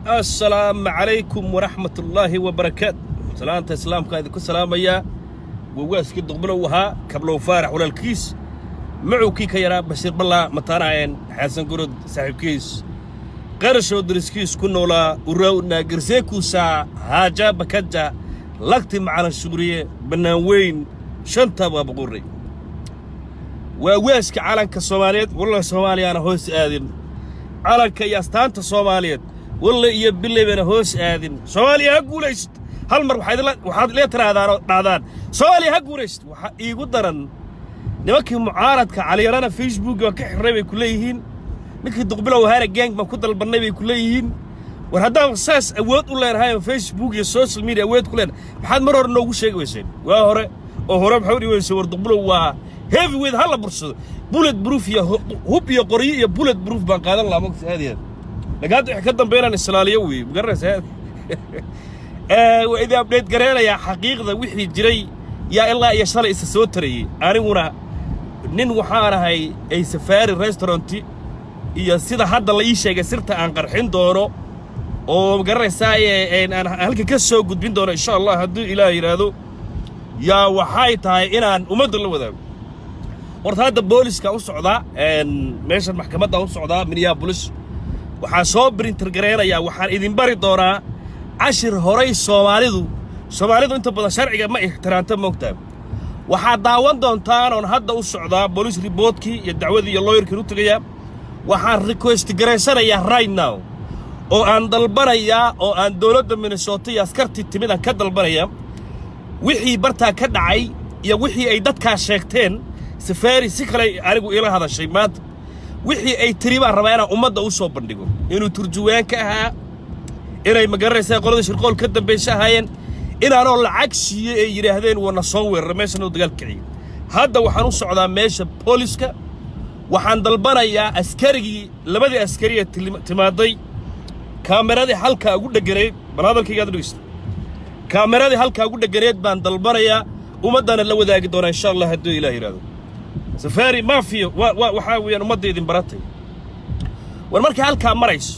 Assalaamu calaykum waraxmat ullaahi wabarakaatu. Salaanta islaamkaa idinku salaamayaa. Wawaaskii Duqbilow ahaa, Kablow Faarax walaalkiis, macuwkii ka yaraa, Bashiir Ballaa mataanaayeen, Xasan Gurod saaxiibkiis, qarashoo dariskiis ku noolaa uraw naagarseekuusaa haajaa bakaja lagti macalan shuuriye bannaan weyn shanta waa boqorray. Waa waaska calanka Soomaaliyeed. Walla Soomaaliyaana hoos aadin calanka iyo astaanta Soomaaliyeed, walle iyo billey bayna hoos aadin. Soomaaliya ha guulaysto. Hal mar waxaad lee tirahdaan oo dhahdaan, "Soomaaliya ha guulaysto." Waxaa iigu daran nimankii mucaaradka Caliyarana Facebook waa ka xirray bay ku leeyihiin. Ninkii Duqbilow ahaana gang baan ku dalbannay bay ku leeyihiin. War haddaan saas awood u leenahay oo Facebook iyo social media awood ku leenahay, maxaad mar hore noogu sheegi weyseen? Waa hore oo hore maxaa u dhihi weyseen, "War Duqbilow waa heavyweight, ha la bursado"? Bullet proof iyo hub iyo qoryo iyo bullet proof baan qaadan lahaa, mogta. Aad iyo aad. Laakiin hadda wixii ka dambeynaan islaaliyo weeye, ma garanaysaa? Waa idin update gareynayaa xaqiiqda wixii jiray yaa ilaa iyo shalay isa soo tarayey. Aniguna nin waxaan ahay ay Safari Restaurant iyo sida hadda la ii sheegay sirta aan qarxin doono oo, ma garanaysaa, aan halka ka soo gudbin doono, insha Allah, hadduu Ilaah yidhaahdo. Yaa waxay tahay inaan ummadda la wadaago. Horta hadda booliska u socdaa, meeshan maxkamadda u socdaa, Minneapolis. Waxaan soo printer gareynayaa, waxaan idin bari doonaa cashir horay. Soomaalidu inta badan sharciga ma ixtiraamta, moogtaa? Waxaad daawan doontaan oon hadda u socdaa police reportkii iyo dacwadii iyo lawyerkii u tegayaa. Waxaan request garaysanayaa right now oo aan dalbanayaa oo aan dowladda Minnesota iyo askartii timid aan ka dalbanayaa wixii bartaa ka dhacay iyo wixii ay dadkaa sheegteen. Safari si kale anigu iila hadashay maanta. Wixii ay tiri baan rabaa inaan ummadda u soo bandhigo, inuu turjuwaan ka ahaa, inay, ma garanaysaa, qolada shirqool ka dambaysa ahaayeen, inaanoo lacag siiyey ay yidhaahdeen wana soo weeraray meeshan oo dagaal kiciyey. Hadda waxaan u socdaa meesha booliska. Waxaan dalbanayaa askarigii, labadii askari ee timaaday, kaameradii halkaa ugu dheganayd. Bal hadalkaygaad dhegeysta. Kaameradii halkaa ugu dheganayd baan dalbanayaa, ummaddana la wadaagi doonaa, insha Allah, hadduu Ilaah yidhahdo. Safari Mafia waa waxaa weeyaan ummadda idin baratay. War markay halkaa marayso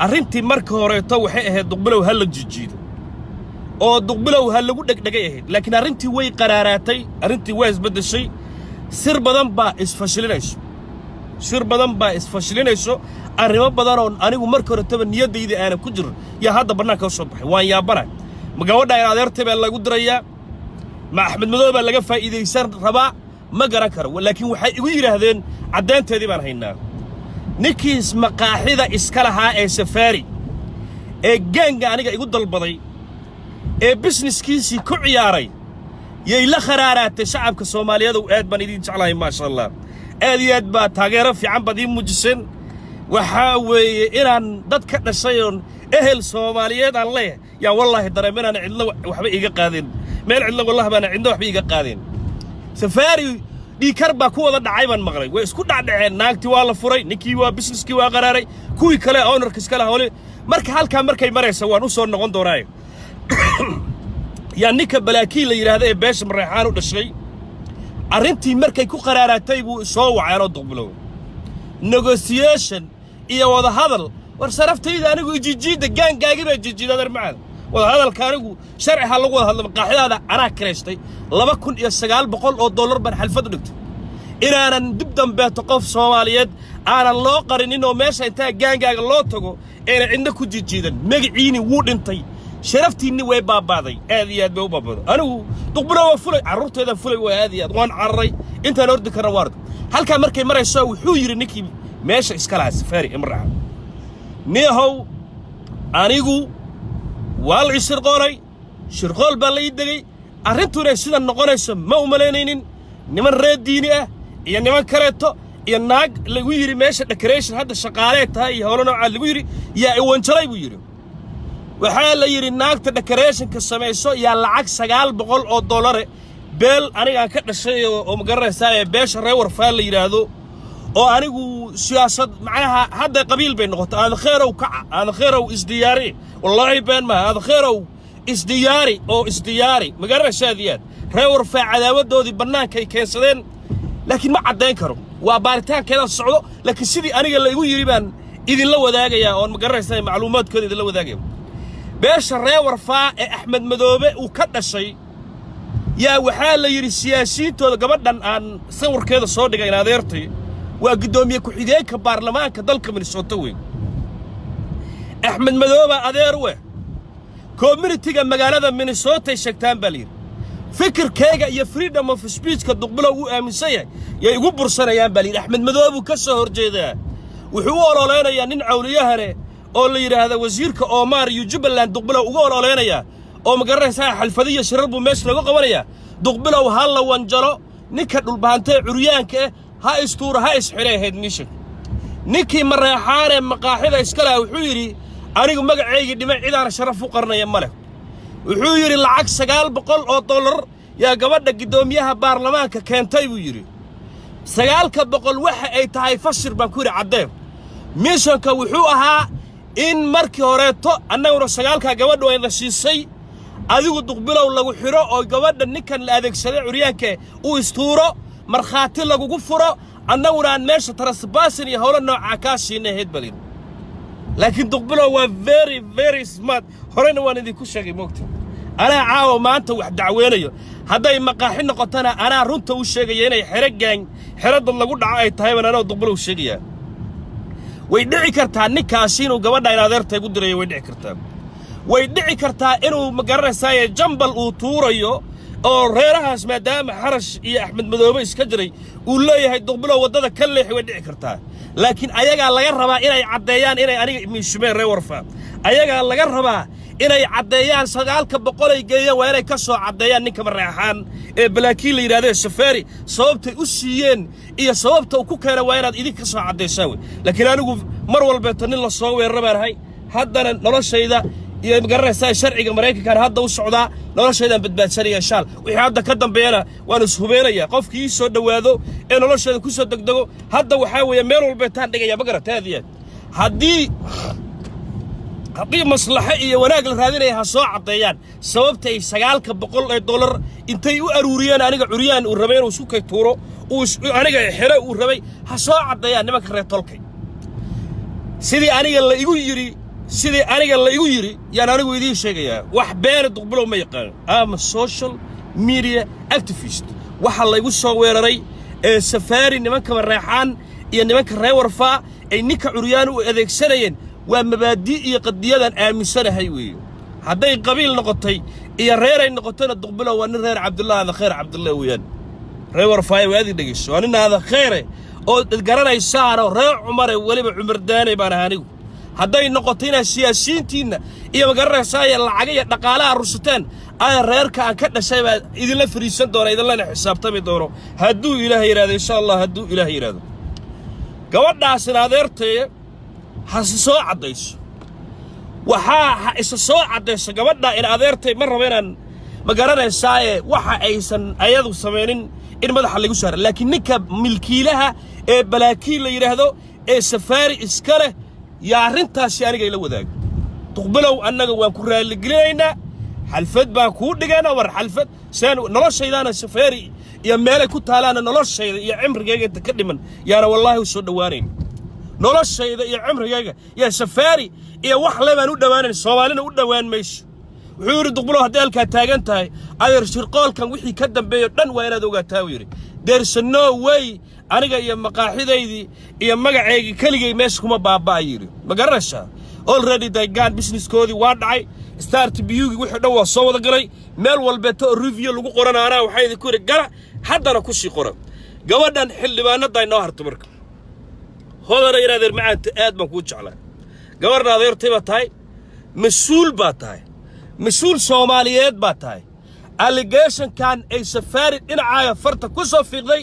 arrintii, marka horeeto waxay ahayd Duqbilow ha la jijiido oo Duqbilow ha lagu dhegdhegay ahayd, laakiin arrintii way qaraaraatay, arrintii waa isbeddeshay. Sir badan baa isfashilinayso, sir badan baa isfashilinayso. Arrimo badan oo anigu marka horetaba niyaddayda aanan ku jirin yaa hadda bannaanka u soo baxay. Waan yaabana. Ma gabadha in adeertay baa lagu dirayaa? Ma Axmed Madoobe baa laga faa'iidaysan rabaa? Ma garan karo, laakiin waxay igu yidhaahdeen caddeynteedii baan haynaa. Ninkiis maqaaxida iska lahaa ee Safaari ee gangga aniga igu dalbaday ee businesskiisii ku ciyaaray yay la kharaaraatay. Shacabka Soomaaliyeed, ow, aad baan idiin jeclahay, maasha Allah. Aad iyo aad baa taageero fiican baad ii muujiseen. Waxaa weeye inaan dad ka dhashay oon ehel Soomaaliyeed aan leeyahay yaa wallaahi dareem inaan cidlo waxba iiga qaadeen, meel cidlo wallahi baana cidlo waxba iiga qaadeen. Safaari dhiikar baa ku wada dhacay baan maqlay. Way isku dhacdhaceen. Naagtii waa la furay, ninkii waa businesskii waa qaraaray, kuwii kale ownerka iska laha hole. Marka halkaa markay maraysa waan u soo noqon doonaaye, yaa ninka Balaakiin la yidhaahda ee beesha Mareexaan u dhashay, arrintii markay ku qaraaraatay buu soo wacay anoo Duqbilow. Negotiation iyo wadahadal. War sharaftayda anigu ijijiidda, ganggaagi baa jijiida, adeer macaan. Wadahadalka anigu sharci ha lagu wada hadlo. Maqaaxidaada anaa kiraystay, $2,900 baan xalfad u dhigtay inaanan dib dambeeto qof Soomaaliyeed aanan loo qarinin oo meesha intaa ganggaaga loo tago ayna cidna ku jijiidan. Magaciini wuu dhintay, sharaftiinni way baabaaday, aad iyo aad bay u baabaaday. Anigu Duqbilo waa fulay, carruurteeda fulay, waa aad iyo aad waan cararay. Intaan ordi karna waa orday. Halkaa markay marayso wuxuu yidhi ninkii meesha iska lahaa Safaari Imraxa, "Niyahow, anigu waa la ishirqoolay, shirqool baa la ii degay. Arrintu inay sidan noqonayso ma u malaynaynin. Niman reer diini ah iyo niman kaleeto iyo naag lagu yidhi meesha decoration hadda shaqaalee tahay iyo howlo noocaa lagu yidhi yaa iwanjalay," buu yidhi. Waxaa la yidhi naagta decorationka samayso yaa lacag $900 beel anigaan ka dhashay oo, ma garanaysaa, ee beesha reer Warfaan la yidhaahdo oo anigu siyaasad macnaha hadda qabiil bay noqotay. Aadakheerow kaca, aadakheerow isdiyaari. Wallaahi been maaha. Aadakheerow isdiyaari oo isdiyaari, ma garanaysaa? Aad iyo aad reer Warfaa cadaawaddoodii bannaankay keensadeen, laakiin ma caddayn karo, waa baaritaankeeda socdo. Laakiin sidii aniga la igu yidhi baan Idinla wadaagayaa oon, ma garanaysaa, macluumaadkooda idinla wadaagaya. Beesha Reer Warfaa ee Axmed Madoobe uu ka dhashay yaa waxaa la yidhi siyaasiyiintooda, gabadhan aan sawirkeeda soo dhigay in adeertay waa guddoomiye ku-xigeenka baarlamaanka dalka Minnesota weyn. Axmed Madooba adeer weh. Community-ga magaalada Minnesotay sheegtaan baa layidhi. Fikirkayga iyo freedom of speechka Duqbilow uu aaminsan yahay yay igu bursanayaan baa layidhi. Axmed Madoobuu ka soo horjeedaa, wuxuu u ololeynayaa nin cawliyahane oo la yidhaahda wasiirka Oomaar iyo Jubbaland. Duqbilow uga ololeynayaa oo, ma garanaysaa, xalfado iyo shirar buu meesha laga qabanayaa. Duqbilow ha la wanjalo, ninka Dhulbahantee curyaanka ah ha istuuro, ha isxidhay ahayd mission. Ninkii Mareexaanee maqaaxida iska laha wuxuu yidhi: "Anigu magacaygii dhimay, cidaana sharaf u qaranaya ma leh." Wuxuu yidhi: "Lacag $900 yaa gabadha guddoomiyaha baarlamaanka keentay," buu yidhi. 900-ka waxa ay tahay fashir baan ku yidhi, caddee. Missionka wuxuu ahaa in markii horeeto annaguna sagaalkaa gabadhu ayna siisay, adigu Duqbilow lagu xidho oo gabadha ninkan la adeegsaday curyaanka uu istuuro, markhaati lagugu furo, annaguna aan meesha trespassing iyo howlo noocaa kaa siinay ahayd baa layidhi. Laakiin Duqbilow waa very, very smart. Horena waan idinku sheegay, moogta, anaa caawa maanta wax dacweynayo. Hadday maqaaxi noqotona, anaa runta u sheegaya inay xero gang, xero dad lagu dhaco ay tahay baan anoo Duqbilow sheegayaa. Way dhici kartaa ninkaasi inuu gabadha in adeerta igu dirayo. Way dhici kartaa, way dhici kartaa inuu, ma garanaysaaye, jambal uu tuurayo oo reerahaas, maadaama Xarash iyo Axmed Madoobe iska jiray, uu leeyahay Duqbilow waddada ka leexi. Way dhici kartaa, laakiin ayagaa laga rabaa inay caddeeyaan inay aniga miishumeen. Reer Warfa ayagaa laga rabaa inay caddeeyaan 900-ay geeyeen. Waa inay ka soo caddeeyaan ninka Mareexaan ee Balaakiin la yidhahdee Safari sababtay u siiyeen iyo sababta uu ku keenay. Waa inaad idinka soo caddaysaan wey. Laakiin anigu mar walbeeto nin la soo weerara baan ahay. Haddana noloshayda iyo, magaranaysaa, sharciga Maraykankan hadda u socdaa, noloshaydaan badbaadsanaya shaal. Wixii hadda ka dambeeyana waan ishubeenaya. Qofkii ii soo dhowaado ee noloshayda ku soo degdego, hadda waxaa weeye meel walbeetaan dhigaya, ma garata? Aad iyo aad. Haddii maslaxo iyo wanaag la raadinaya, ha soo caddeeyaan sababta ay $900 intay u aruuriyeen aniga curyaan uu rabay inuu isku kay tuuro, uu aniga xero uu rabay. Ha soo caddeeyaan nimanka reer tolkay. Sidii aniga la igu yidhi yaan anigu idiin sheegayaa. Wax beena Duqbilow ma yaqaano ama social media activist. Waxa laygu soo weeraray ee Safaari, nimanka Mareexaan iyo nimanka reer Warfaa ay ninka curyaan u adeegsanayeen waa mabaadii iyo qadiyadan aaminsanahay weeye. Hadday qabiil noqotay iyo reeray noqotayna, Duqbilow waa nin reer Cabdullah aada kheer Cabdullah weeyaan. Reer Warfaaya waa adig dhegeyso, waa nin aada kheere oo garanaysaanoo reer Cumare, weliba Cumar Daaney baan ahaa anigu. Hadday noqoto inaad siyaasiyiintiinna iyo, magaranaysaaya, lacaga iyo dhaqaalaha rusateen, aya reerka aan ka dhashay baa idinla fariisan doona, idinlana xisaabtami doono, hadduu Ilaahay yidhahdo, insha Allah. Hadduu Ilaahay yidhahdo, gabadhaasina adeertee hase soo caddayso. Waxaa ha isa soo caddayso gabadha in adeertay. Ma rabo inaan, ma garanaysaaye, waxa aysan ayadu samaynin in madaxa lagu saaro. Laakiin ninka milkiilaha ee Balaakiin la yidhaahdo ee Safaari iska leh yaa arrintaasi aniga ila wadaago. Duqbilow, annaga waan ku raalligelinaynaa, xalfad baan kuu dhigaynaa. War xalfad saan noloshaydaana Safaari iyo meelay ku taalaana, noloshayda iyo cimrigayga inta ka dhiman yaana wallaahi u soo dhowaanayn. Noloshayda iyo cimrigayga iyo Safaari iyo wax le baan u dhowaanayn, Soomaalina u dhowaan mayso. Wuxuu yidhi Duqbulow: "Haddii halkaa taagan tahay, adeer, shirqoolkan wixii ka dambeeyo dhan waa inaad ogaataa," uu yidhi. "There's no way aniga iyo maqaaxidaydii iyo magacaygii keligay meesha kuma baaba'ay," yidhi. Ma garanaysaa? Already daygaan businesskoodii waa dhacay, start biyugii wixii dhan waa soo wada galay. Meel walbeeto oo review lagu qorana anaa waxaa idinku yidhi gala, haddana ku sii qora. Gabadhan xildhibaanadda inoo harto marka, Hodana, in adeer macaanta, aad baan kuu jeclaa. Gabadhan adeertay baa tahay, mas-uul baa tahay, mas-uul Soomaaliyeed baa tahay. Allegationkan ay Safaari dhinacaaga farta ku soo fiiqday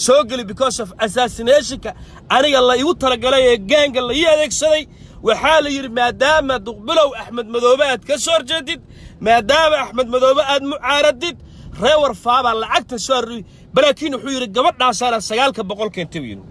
soo geli because of assassinationka aniga la igu talagalay ee gangga la ii adeegsaday. Waxaa la yidhi maadaama Duqbilow Axmed Madoobe aad ka soo horjeedid, maadaama Axmed Madoobe aad mucaaradid, reer Warfaabaa lacagta soo aruri. Balaakiin wuxuu yidhi gabadhaasaana 900 keentay, buu yidhi.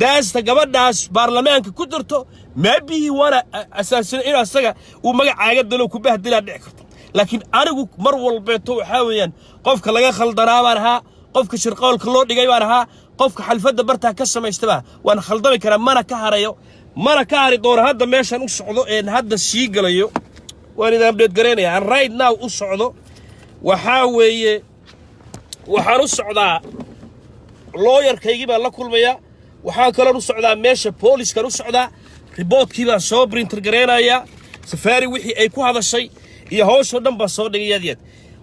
Daasta gabadhaas baarlamaanka ku jirto, maybe he wanna assassin in asaga uu magacaaga dalo ku bahdilaa dhici karto. Laakiin anigu mar walbeeto waxaa weeyaan qofka laga khaldanaa baan ahaa, qofka shirqoolka loo dhigay baan ahaa, qofka xalfadda bartaa ka samaystaba waan khaldami karaa, mana ka harayo. Mana ka hari doono. Hadda meeshaan u socdo een hadda sii galayo waan idin update garaynaya. Aan right now u socdo waxaa weeye, waxaan u socdaa lawyerkaygii baan la kulmayaa. Waxaan kaloon u socdaa meesha booliskan u socdaa. Reportkii baan soo print garaynayaa, Safaari wixii ay ku hadashay iyo hawshoo dhan baan soo dhigay. Yaad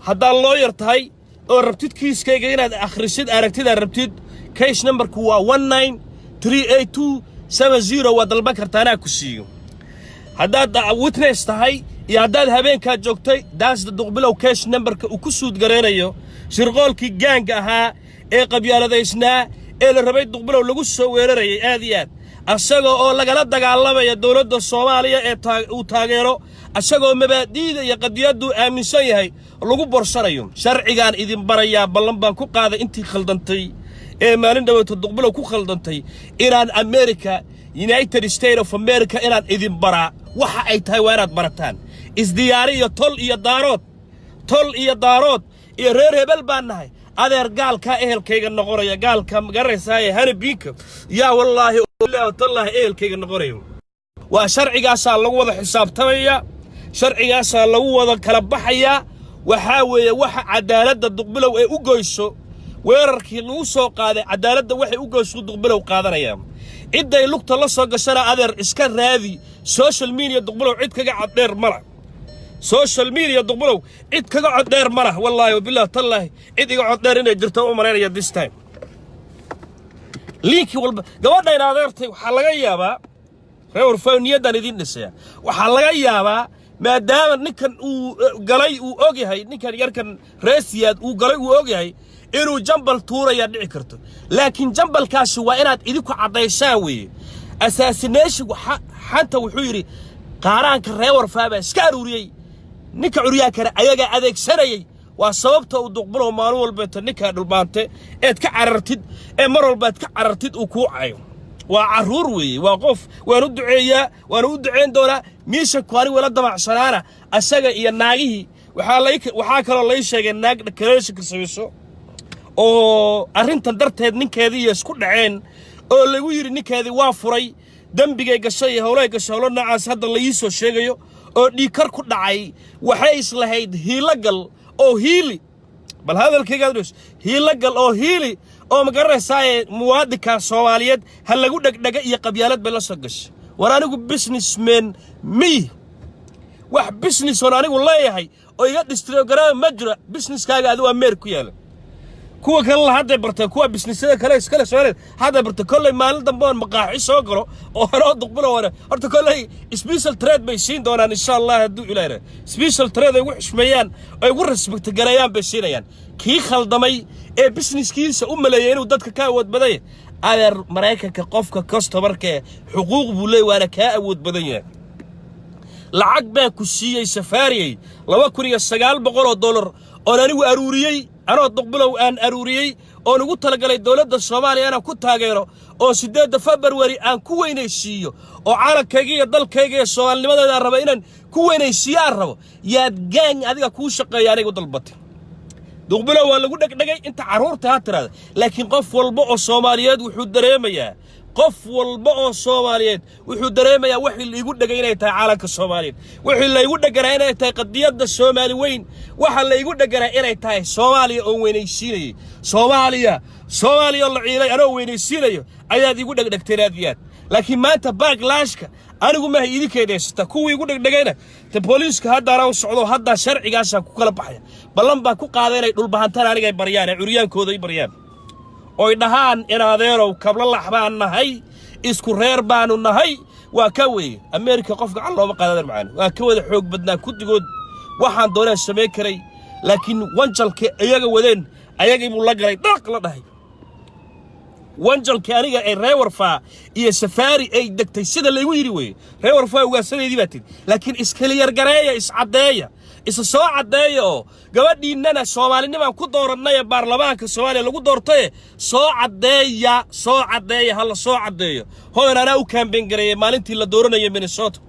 haddaad lawyer tahay oo rabtid kiiskayga inaad akhrisid, aragtid aad rabtid, case numberku waa 1938270. Waa dalban kartaa, anaa ku siiyo. Haddaad witness tahay iyo haddaad habeenkaa joogtay, daasda Duqbilow case numberka uu ku sue garaynayo shirqoolkii gangga ahaa ee qabyaaladaysnaa ee la rabay Duqbilow lagu soo weerarayay, aad iyo aad, asagoo oo lagala dagaalamaya dowladda Soomaaliya ee uu taageero, asagoo mabaadi'da iyo qadiyaddu aaminsan yahay lagu borsanayo. Sharcigaan idin barayaa. Ballan baan ku qaaday intii khaldantay ee maalin dhaweyto Duqbilow ku khaldantay inaan America, United States of America, inaan idin baraa. Waxa ay tahay waa inaad barataan. Isdiyaari iyo tol iyo Daarood, tol iyo Daarood iyo reer hebel baan nahay. Adeer, gaalkaa ehelkayga noqonaya, gaalka magaranaysaa hanabiinka yaa, wallaahi tallaahi, ehelkayga noqonayo. Waa sharcigaasaa lagu wada xisaabtamaya, sharcigaasaa lagu wada kala baxayaa. Waxaa weeye waxa cadaaladda Duqbilow ee u goyso weerarkii lagu soo qaaday, cadaaladda waxay u goyso Duqbilow qaadanaya. Cidday lugta la soo gashana, adeer, iska raadi social media. Duqbilow cid kaga caddheer mala. Social media Duqbilow cid kaga coddheer ma lah. Wallaahi wabillahi tallaahi, cid iga coddheer inay jirto u malaynaya this time. Liinkii walba gabadhayn adeertay waxaa laga yaabaa, reer Warfaaw, niyaddaan idiin dhisaya, waxaa laga yaabaa maadaama ninkan uu galay uu og yahay, ninkan yarkan reesiyaad uu galay uu og yahay, inuu jambal tuurayaa dhici karto. Laakiin jambalkaasi waa inaad idinku caddaysaan weeye. Assassinationku xanta wuxuu yidhi qaaraanka reer Warfaa baa iska aruuriyey, ninka curyaankana ayagaa adeegsanayay. Waa sababta uu Duqbulow maalin walbeeto ninkaa Dhulbaante eed ka carartid, ee mar walbaad ka carartid uu kuu cayo. Waa carruur weeye, waa qof waan u duceeyaa, waana u duceyn doonaa. Miishanku anigu ila damacsanaana asaga iyo naagihii. Waxaa kaloo lay sheegay naag decorationka samayso oo arrintan darteed ninkeedii iyo isku dhaceen, oo lagu yidhi ninkeedii waa furay, dembigay gashay iyo howlay gashay, howlo noocaas hadda la ii soo sheegayo, oo dhiikar ku dhacay. Waxay islahayd hiilo gal oo hiili. Bal hadalkaygaad dhus, hiilo gal oo hiili oo ma garanaysaaye muwaadinka Soomaaliyeed ha lagu dhegdhega iyo qabyaalad bay la soo gashay. War anigu businessman mi wax business oon anigu leeyahay oo iga distrogaraama ma jiro. Businesskaaga adigu waa meer ku yaala. Kuwa kalena hadday barteen, kuwa businessyada kale iskale Soomaaliyeed hadday barteen. Kolley maalin dambe oon maqaaxi soo galo oo anoo Duqbilo wane, horta kolley special treat bay siin doonaan, insha Allah, hadduu Ilaahay special treat ay ugu xushmeeyaan, ay ugu respect gareeyaan bay siinayaan kii khaldamay ee businesskiisa u maleeyay inuu dadka ka awood badan yahay. Adeer, Maraykanka qofka customerka xuquuq buu leeyahy, waana kaa awood badan yahay. Lacag baa ku siiyey Safaariyey, $2,900 oon anigu aruuriyey, anoo Duqbilow aan aruuriyey, oon ugu talagalay dowladda Soomaaliya inaan ku taageero, oo 8-da February aan ku weynaysiiyo, oo caalankayga iyo dalkayga iyo soomaalinimadeeda aan raba inaan ku weynaysiiyo aan rabo, yaad gang adiga kuu shaqeeya aniga u dalbatay. Duqbilow waa lagu dhegdhegay inta carruurta ha tiraada, laakiin qof walba oo Soomaaliyeed wuxuu dareemayaa, qof walba oo Soomaaliyeed wuxuu dareemayaa wixii laigu dhegay inay tahay caalanka Soomaaliyeed, wixii laygu dheganaa inay tahay qadiyadda Soomaali weyn, waxa laygu dheganaa inay tahay Soomaaliya oon weynaysiinayay, Soomaaliya, Soomaaliya oo la ciilay anoo weynaysiinayo ayaad igu dhegdhegteen, aad iyo aad. Laakiin maanta backlashka anigu maha, idinkaydhaysata kuwii igu dhegdhegayna. Te booliiska haddaana u socdo, haddaa sharcigaasaa ku kala baxaya. Ballan baan ku qaaday inay Dhulbahantaan anigay baryaan, ee curyaankooda i baryaan, oy dhahaan in adeerow kablo lax baan nahay, isku reer baanu nahay. Waa ka weeye Ameerika qof gacan looma qaada, adeer macaan. Waa ka wada xoog badnaa kuddigood, waxaan doonaan samayn karay, laakiin wanjalka iyaga wadeen ayagii buu la galay, dhaq la dhahay. Wanjalkii aniga ee reer Warfaa iyo Safaari ay degtay, sida laygu yidhi weeye. Reer Warfaa ugaasadeydii baa tidhi, laakiin iskaliyargareeya, iscaddeeya, isa soo caddeeya, oo gabadhiinnana soomaalinimaan ku doorannay ee baarlamaanka Soomaaliya lagu doortaye soo caddeeya, soo caddeeya, ha la soo caddeeyo. Hodan anaa u campaign gareeyay maalintii la dooranayay Minnesota,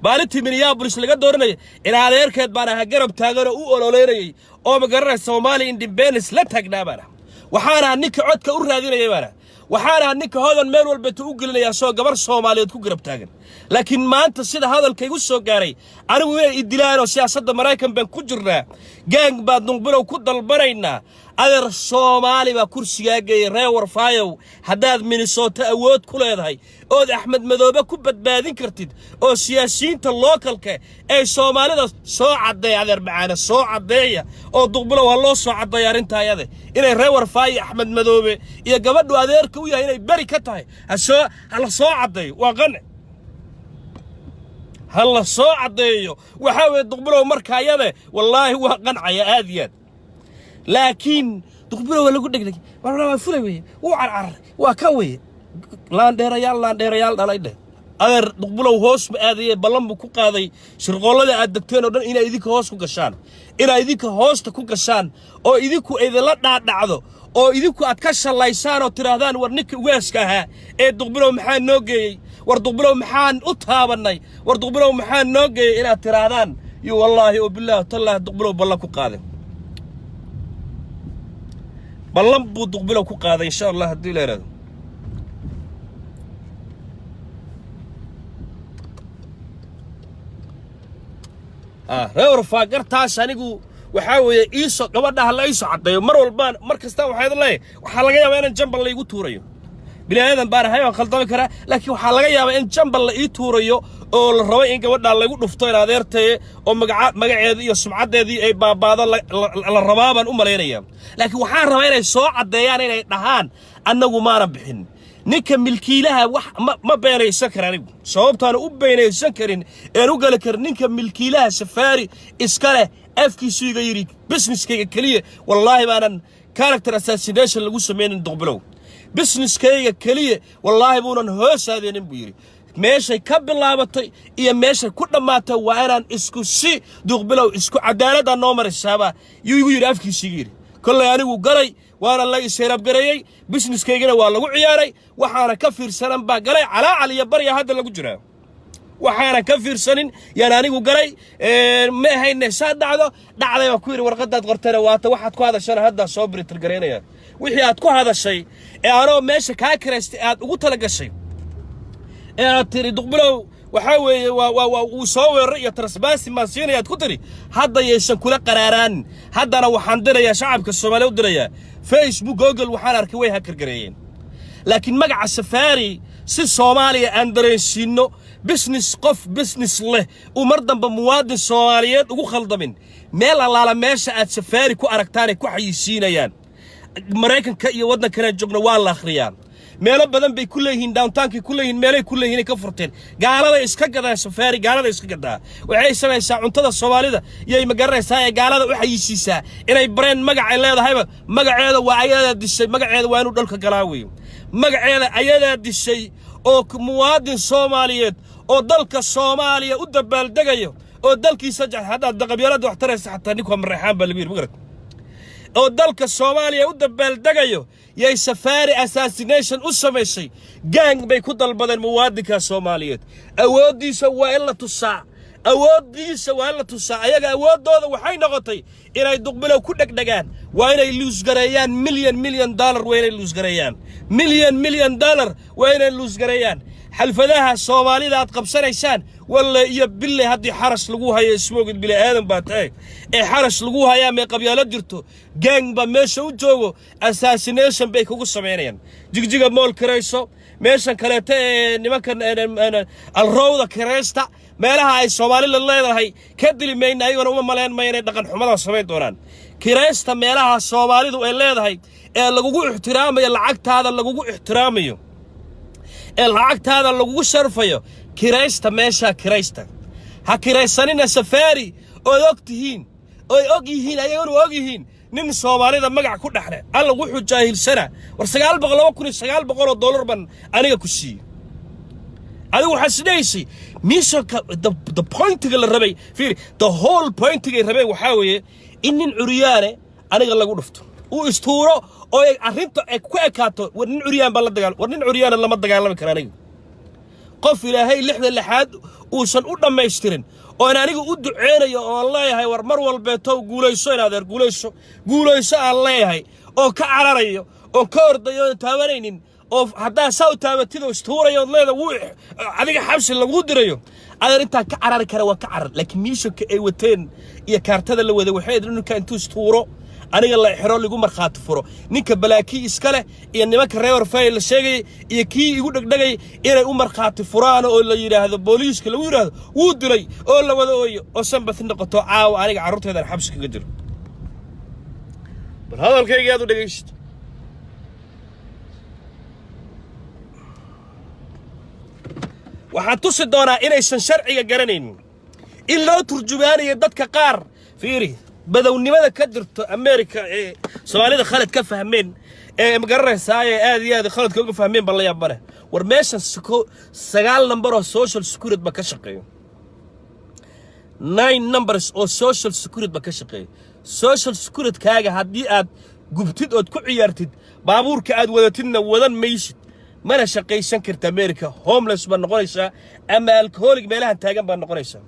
maalintii Minneapolis laga dooranayay. In adeerkeed baan ahaa, garab taagan oo u ololeynayay, oo ma garanaysa Soomaaliya independence la taagnaa baan ahaa. Waxaan ahaa ninka codka u raadinayay baan ahaa. Waxaan ahaa ninka Hodan meel walbeeta u gelinayaa soo gabar Soomaaliyeed ku garab taagan. Laakiin maanta sida hadalka igu soo gaaray, anigu inay idilaanoo siyaasadda Maraykan baan ku jirnaa, gang baa Duqbilow ku dalbanaynaa. Adeer, Soomaali baa kursigaa geeyey. Reer Warfaayow, haddaad Minnesota awood ku leedahay ood Axmed Madoobe ku badbaadin kartid oo siyaasiyiinta localka ee Soomaalida soo caddeeya, adeer macaane, soo caddeeya oo Duqbilow ha loo soo caddeeya arrintaa ayade, inay reer Warfaayo Axmed Madoobe iyo gabadhu adeerka u yahay inay beri ka tahay. Ha soo ha la soo caddeeyo, waa qanci, ha la soo caddeeyo. Waxaa weeye Duqbilow marka ayade, wallaahi, waa qancaya aad iyo aad. Laakiin Duqbilow waa lagu dhegdheg, waa fulay weye, wuu carcaray, waa kan weye, laandheerayaal, laandheerayaal dhalay dheh. Adeer, Duqbilow hoos ma aadaye, ballan buu ku qaaday shirqoollada aad degteen oo dhan inay idinka hoos ku gashaan, inay idinka hoosta ku gashaan oo idinku idinla dhaadhacdo oo idinku aad ka shallaysaan oo tidhaahdaan, "War ninka ugaaska ahaa ee Duqbilow maxaa noo geeyey? War Duqbilow maxaan u taabannay? War Duqbilow maxaa noo geeyey?" inaad tidhaahdaan iyo wallaahi oo bilaahi tallaahi Duqbilow ballan ku qaaday, ballan buu Duqbilow ku qaaday, insha Allah, haddii la yidhahdo. Reer Faagartaas anigu waxaa weeye iisoo gabadha la iisoo caddeeyo. Mar walbaan, mar kasta waxaa idin leeyahay, waxaa laga yaabaa inaan jambal la igu tuurayo. Bini aadan baan ahay, waan khaldami karaa, laakiin waxaa laga yaabaa in jambal la ii tuurayo oo la rabo in gabadhaa lagu dhufto in adeertaye oo magaca magaceedii iyo sumcaddeedii ay baabaado la rabaa baan u malaynayaa. Laakiin waxaan rabaa inay soo caddeeyaan, inay dhahaan, "Annagu maana bixin." Ninka milkiilaha wax ma beenaysan kara anigu. Sababtaan u beenaysan karin een u geli karin, ninka milkiilaha Safaari iska leh afkiisu iga yidhi, "Businesskayga keliya, wallaahi baanan character assassination lagu samaynin Duqbilow. Businesskayga keliya, wallaahi buunan hoos aadeenin," buu yidhi. "Meeshay ka bilaabatay iyo meeshay ku dhammaatay waa inaan isku si Duqbilow isku cadaaladdaa noo maraysaaba," yuu igu yidhi, afkiisu iga yidhi. Kollay anigu galay, waana la isheerabgareeyey, businesskaygana waa lagu ciyaaray. Waxaana ka fiirsanan baa galay, calaacal iyo barya hadda lagu jiraa. Waxaana ka fiirsanin yaan anigu galay. Ma ahayne saa dhacdo dhacday baan ku yidhi. Warqadaad qortayna waata, waxaad ku hadashana haddaa soo biritirgaraynaya. Wixii aad ku hadashay ee anoo meesha kaa kiraystay aad ugu tala gashay ee aad tiri, "Duqbilow waxaa weeye waa uu soo weeraray iyo trespassing baan siinaya," aad ku tiri, hadda yaysan kula qaraaraan. Haddana waxaan dirayaa shacabka Soomaaliya u dirayaa, Facebook, Google waxaan arkay way hakargareeyeen, laakiin magaca Safaari si Soomaaliya aan dareensiinno, business qof business leh uu mar dambe muwaadin Soomaaliyeed ugu khaldamin. Meel allaala meesha aad Safaari ku aragtaanay ku xayisiinayaan Maraykanka iyo waddankanaan joogno waa la akhriyaa. Meelo badan bay ku leeyihiin, downtownkay ku leeyihiin, meelay ku leeyihiin ay ka furteen. Gaalada iska gadaan Safaari, gaalada iska gadaa. Waxay samaysaa cuntada Soomaalida iyay, ma garanaysaa, ee gaalada u xayisiisaa inay brand magacay leedahayba. Magaceeda waa ayadaa dishay, magaceeda waa inuu dhalka galaa weeye. Magaceeda ayadaa dishay oo muwaadin Soomaaliyeed oo dalka Soomaaliya u dabaaldegayo oo dalkiisa jecel, haddaad daqabyaalada wax taraysa xataa ninku waa Mareexaan baa lagu yidhi, ma garat, oo dalka Soomaaliya u dabaaldegayo yay Safaari assassination u samaysay. Gang bay ku dalbadeen muwaadinka Soomaaliyeed. Awooddiisa waa in la tusaa, awooddiisa waa in la tusaa. Ayaga awooddooda waxay noqotay inay Duqbilow ku dhegdhegaan. Waa inay lose gareeyaan million million dollar, waa inay lose gareeyaan million million dollar, waa inay lose gareeyaan. Xalfadaha Soomaalida aad qabsanaysaan, walle iyo bille, haddii xarash lagu hayo, ismoogid, bili aadan baa tahay ee xarash lagu hayaa mee qabyaalo jirto, gang baa meesha u joogo, assassination bay kugu samaynayaan. Jigjiga Mall kirayso, meeshan kaleeto ee nimankan Alrowda kiraysta, meelaha ay Soomaalida leedahay ka dili mayna. Ayagona uma malayn maya inay dhaqan xumadan samayn doonaan. Kiraysta meelaha Soomaalidu ay leedahay ee lagugu ixtiraamayo, lacagtaada lagugu ixtiraamayo ee lacagtaada lagugu sharfayo, kiraysta meeshaa, kiraysta. Ha kiraysanina Safaari ood og tihiin, oy og yihiin, ayaguna og yihiin nin Soomaalida magac ku dhexle. Alla wuxuu jaahilsana. War 900, $2,900 baan aniga ku siiyey. Adigu waxaad isdhehaysay missionka, the pointiga la rabay, fiiri, the whole pointigay rabeen waxaa weeye in nin curyaane aniga lagu dhufto, uu istuuro oo ay arrinta ay ku ekaato, "War nin curyaan baa la dagaal." War nin curyaana lama dagaalami kara aniga. Qof Ilaahay lixda lixaad uusan u dhammaystirin oon aniga u duceynayo oon leeyahay, "War mar walbeetow guulayso, in adeer, guulayso, guulayso," aan leeyahay, oo ka cararayo oon ka ordayo oon taabanaynin. Oo haddaa saa u taabatid oo istuurayo ood leeda wuu adiga xabsi laguu dirayo. Adeer, intaan ka carari kara waan ka carar, laakiin missionka ay wateen iyo kaartada la waday waxay ahayd ninka intuu istuuro aniga la xiro, lagu markhaati furo ninka balaakii iska leh iyo nimanka reer fay la sheegayay iyo kii igu dhegdhegay inay u markhaati furaan oo la yidhaahdo booliiska lagu yidhaahdo wuu dilay oo la wada ooyo oo sympathy noqoto. Caawa aniga carruurteedan xabsi kaga jiro. Bal hadalkayga aad u dhegaysto. Waxaan tusi doonaa inaysan sharciga garanaynin, in loo turjumaanayo dadka qaar. Fiiri badownimada ka jirto America ee Soomaalida khalad ka fahmeen ee magaranaysaa ee aad iyo aad khaladka uga fahmeen. Bal la yaabane, war meeshan sagaal number oo social security ba ka shaqeeyo, nine numbers oo social security ba ka shaqeeyo. Social security-kaaga haddii aad gubtid ood ku ciyaartid, baabuurka aad wadatidna wadan maysid, mana shaqaysan karta America. Homeless baad noqonaysaa ama alcoholic meelahan taagan baad noqonaysaa.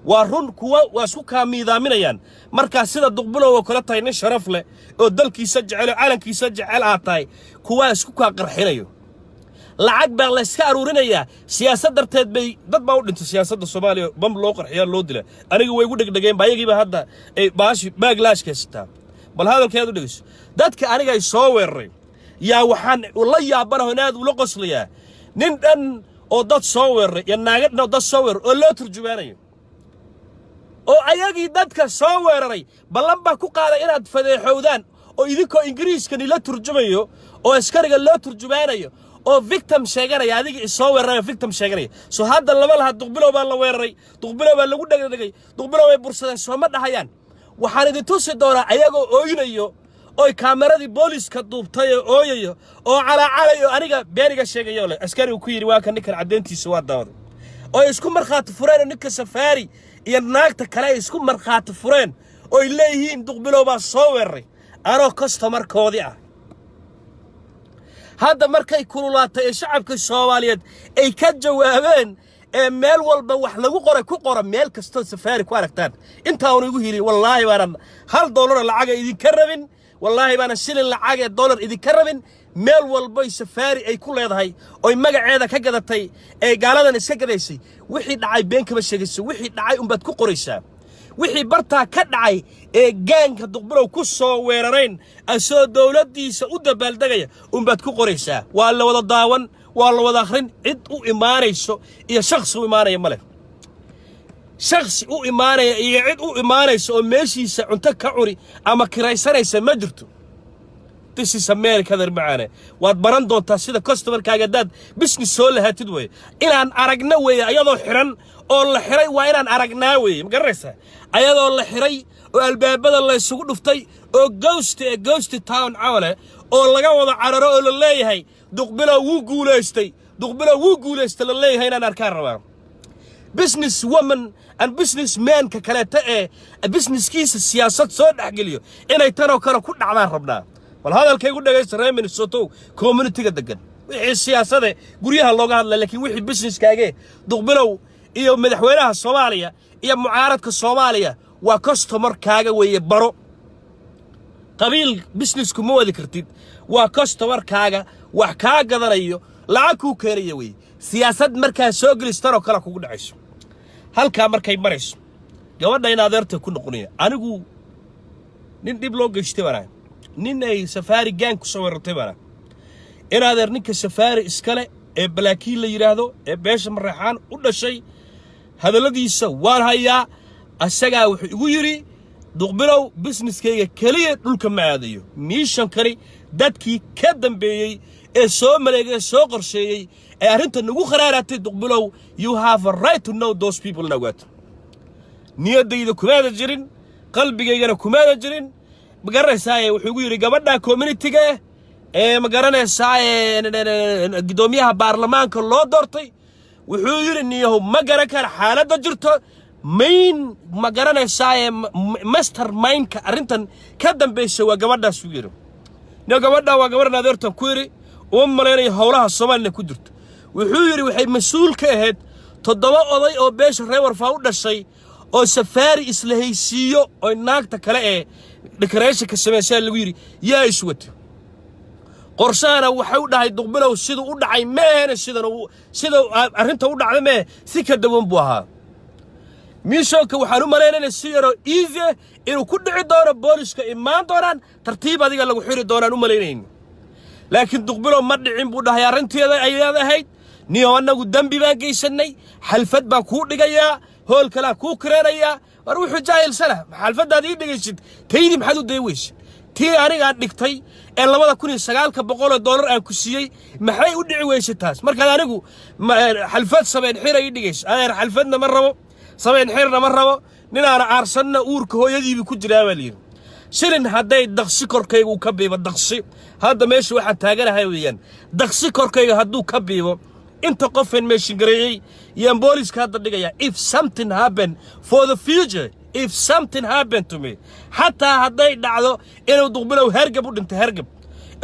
Waa run, kuwa waa isku kaa miidaaminayaan. Markaa sida Duqbilow oo kale tahay, nin sharaf leh oo dalkiisa jecel oo calankiisa jecel aad tahay, kuwaa isku kaa qarxinayo. Lacag baa la iska aruurinayaa siyaasad darteed bay. Dad baa u dhintay siyaasadda Soomaaliya, bam loo qarxiyaa, loo dila. Aniga way igu dhegdhegeen ba, ayagiiba hadda ay baashi backlash haysataa. Bal hadalkeedu dhegeyso. Dadka aniga ay soo weeraray yaa waxaan la yaabanaho in aad ula qoslayaa nin dhan oo dad soo weeraray iyo naaga dhan oo dad soo weeraray oo loo turjumaanayo oo ayagii dadka soo weeraray ballan baa ku qaaday inaad fadeexowdaan oo idinkoo Ingiriiska nila turjumayo oo askariga loo turjumaanayo oo victim sheeganaya, adiga isoo weeraray victim sheeganaya. So hadda lama laha Duqbilow baa la weeraray, Duqbilow baa lagu dhegdhegay, Duqbilow bay bursadeen, sooma dhahayaan. Waxaan idin tusi doonaa ayagoo ooynayo oy kaameradii booliska duubtay oo ooyayo oo calaacalayo, aniga beeniga sheegayo leh askarigu ku yidhi waa kan ninkan caddeyntiisa waa daawaday, oo ay isku markhaati fureen oo ninka Safaari iyo naagta kale ay isku markhaati fureen oo ay leeyihiin Duqbilow baa soo weeraray anoo customerkoodii ah. Hadda markay kululaatay ee shacabka Soomaaliyeed ay ka jawaabeen ee meel walba wax lagu qoray, ku qora meel kastoo Safaari ku aragtaan intaanu igu hili. Wallaahi baanan hal doolaroo lacaga idinka rabin, wallaahi baanan shilin lacag ee dollar idinka rabin. Meel walboy Safaari ay ku leedahay oy magaceeda ka gadatay ee gaaladan iska gadaysay, wixii dhacay been kama sheegayso, wixii dhacay unbaad ku qoraysaa. Wixii bartaa ka dhacay ee gangka Duqbilow ku soo weerarayn asoo dowladdiisa u dabaaldegaya unbaad ku qoraysaa. Waa la wada daawan, waa la wada akhrin. Cid u imaanayso iyo shakhsi u imaanaya ma leh. Shakhsi u imaanaya iyo cid u imaanaysa oo meeshiisa cunto ka cuni ama kiraysanaysa ma jirto. This is America, dar macaane. Waad baran doontaa sida customerkaaga haddaad business soo lahaatid weeye. Inaan aragna weeye ayadoo xiran oo la xiray, waa inaan aragnaa weeye. Ma garanaysaa? Ayadoo la xiray oo albaabada la isugu dhuftay oo ghost ee ghost town cawale oo laga wada cararo oo la leeyahay Duqbilow wuu guulaystay, Duqbilow wuu guulaystay la leeyahay inaan arkaan rabaa. Business woman and business manka kaleeta ee businesskiisa siyaasad soo dhexgeliyo inay tanoo kale ku dhacdaan rabnaa. Bal hadalkaygu dhegaysta, reer Minnesotow, communityga degan. Wixii siyaasade guryaha looga hadlaya, laakiin wixii businesskaagee Duqbilow iyo madaxweynaha Soomaaliya iyo mucaaradka Soomaaliya waa customerkaaga weeye. Baro, qabiil businessku ma wadi kartid. Waa customerkaaga, wax kaa gadanayo, lacag kuu keenaya weeye. Siyaasad markaa soo gelistanoo kale kugu dhacayso. Halkaa markay marayso, gabadha in adeerta ku noqonaya, anigu nin dhib loo geystay baan ahay, nin ay Safaari gang ku soo weerartay baan ahay. In adeer, ninka Safaari iskale ee Balaakiin la yidhaahdo ee beesha Mareexaan u dhashay, hadalladiisa waan hayaa. Asagaa wuxuu igu yidhi, "Duqbilow businesskayga keliya dhulka ma aadayo. Missionkani dadkii ka dambeeyey ee soo maleegay ee soo qorsheeyey ee arrinta nagu kharaaraatay, Duqbilow, you have a right to know those people." Na ogaato, niyaddayda kumaada jirin, qalbigaygana kumaada jirin. Ma garanaysaaye? Wuxuu igu yidhi gabadha communityga eh ee, ma garanaysaaye, guddoomiyaha baarlamaanka loo doortay, wuxuu yidhi, "Niyahow, ma garan kara xaaladda jirto. Main, ma garanaysaaye, master mindka arrintan ka dambaysa waa gabadhaas," uu yidhi. Niyo, gabadha waa gabadhan adeertan ku yidhi, uma malaynayo howlaha Soomaalina ku jirto. Wuxuu yidhi waxay mas-uul ka ahayd toddoba oday oo beesha reer Warfaa u dhashay oo Safaari isla haysiiyo oy naagta kale ee decorationka samaysaa lagu yidhi yaa iswato. Qorshahana waxay u dhahay Duqbilow siduu u dhacay meehena, sidan sida arrinta u dhacda mee, si ka duwan buu ahaa. Missionka waxaan u malaynayna si yaroo easy ah inuu ku dhici doono, booliska imaan doonaan, tartiib adiga lagu xiri doonaan u malaynayn, laakiin Duqbilow ma dhicin buu dhahay. Arrinteeda ayaad ahayd niyo, annagu dembi baan geysannay, xalfad baan kuu dhigayaa, hool kalaa kuu kireenayaa. War wuxuu jaahilsana, xalfaddaad ii dhigaysid, taydii maxaad u day weysid? Tii anigaan dhigtay ee 2900 dollar aan ku siiyey, maxay u dhici weysay taas? Markaad anigu xalfad sabeen xira ii dhigayso, adeer, xalfadna ma rabo, sabeen xirna ma rabo. Ninaana aarsanna uurka hooyadiibi ku jiraa baa layidhi. Shilin hadday daqsi korkayga uu ka biibo, daqsi hadda meesha waxaan taaganahay weeyaan, daqsi korkayga hadduu ka biibo, inta qofeen meeshin gareeyey yaan booliska hadda dhigaya. If something happen for the future, if something happen to me, xataa hadday dhacdo inuu Duqbilow hergab u dhinto, hergab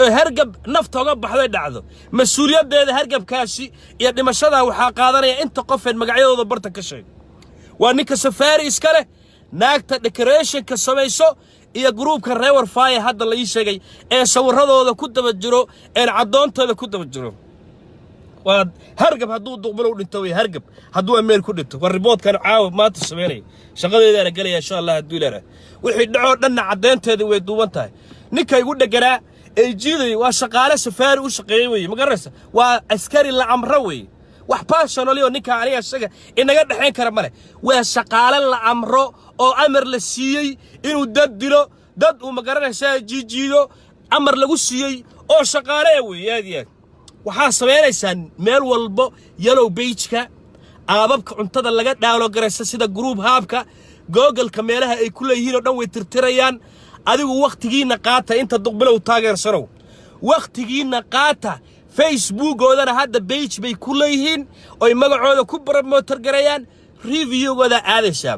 oo hergab nafta oga baxday dhacdo, mas-uuliyaddeeda hergabkaasi iyo dhimashadaa waxaa qaadanaya inta qofeen magacyadooda barta ka sheeg. Waa ninka Safaari iska leh, naagta decorationka samayso iyo groupka reer Faaya hadda la ii sheegay ee sawirradooda ku daba jiro, een caddoontooda ku daba jiro. Waa hargab hadduu Duqbilow dhinto wey, hargab hadduu ameel ku dhinto. Waa reportkan caawa maanta samaynaya, shaqadeedaana gelaya insha Allah. Hadduu ilaah wixii dhacoo dhanna caddeynteeda way duuban tahay. Ninka igu dheganaa ee jiidayay waa shaqaale Safaari u shaqeeyey weye, ma garanaysa? Waa askari la amro weye. Wax personally oo ninka aniga isaga inaga dhexayn kara male. Waa shaqaale la amro oo amar la siiyey inuu dad dilo, dad uu, ma garanaysaa, jiijiido, amar lagu siiyey oo shaqaale ah weeye. Aad iyo aad waxaa samaynaysaan meel walbo yellow pageka, appabka cuntada laga download garaysa sida Grubhubka, Googleka, meelaha ay ku leeyihiin oo dhan way tirtirayaan. Adigu wakhtigiinna qaata, inta Duqbilow taageersanow, wakhtigiinna qaata. Facebookoodana hadda page bay ku leeyihiin oy magacooda ku promote gareeyaan, reviewgooda aadaysaa.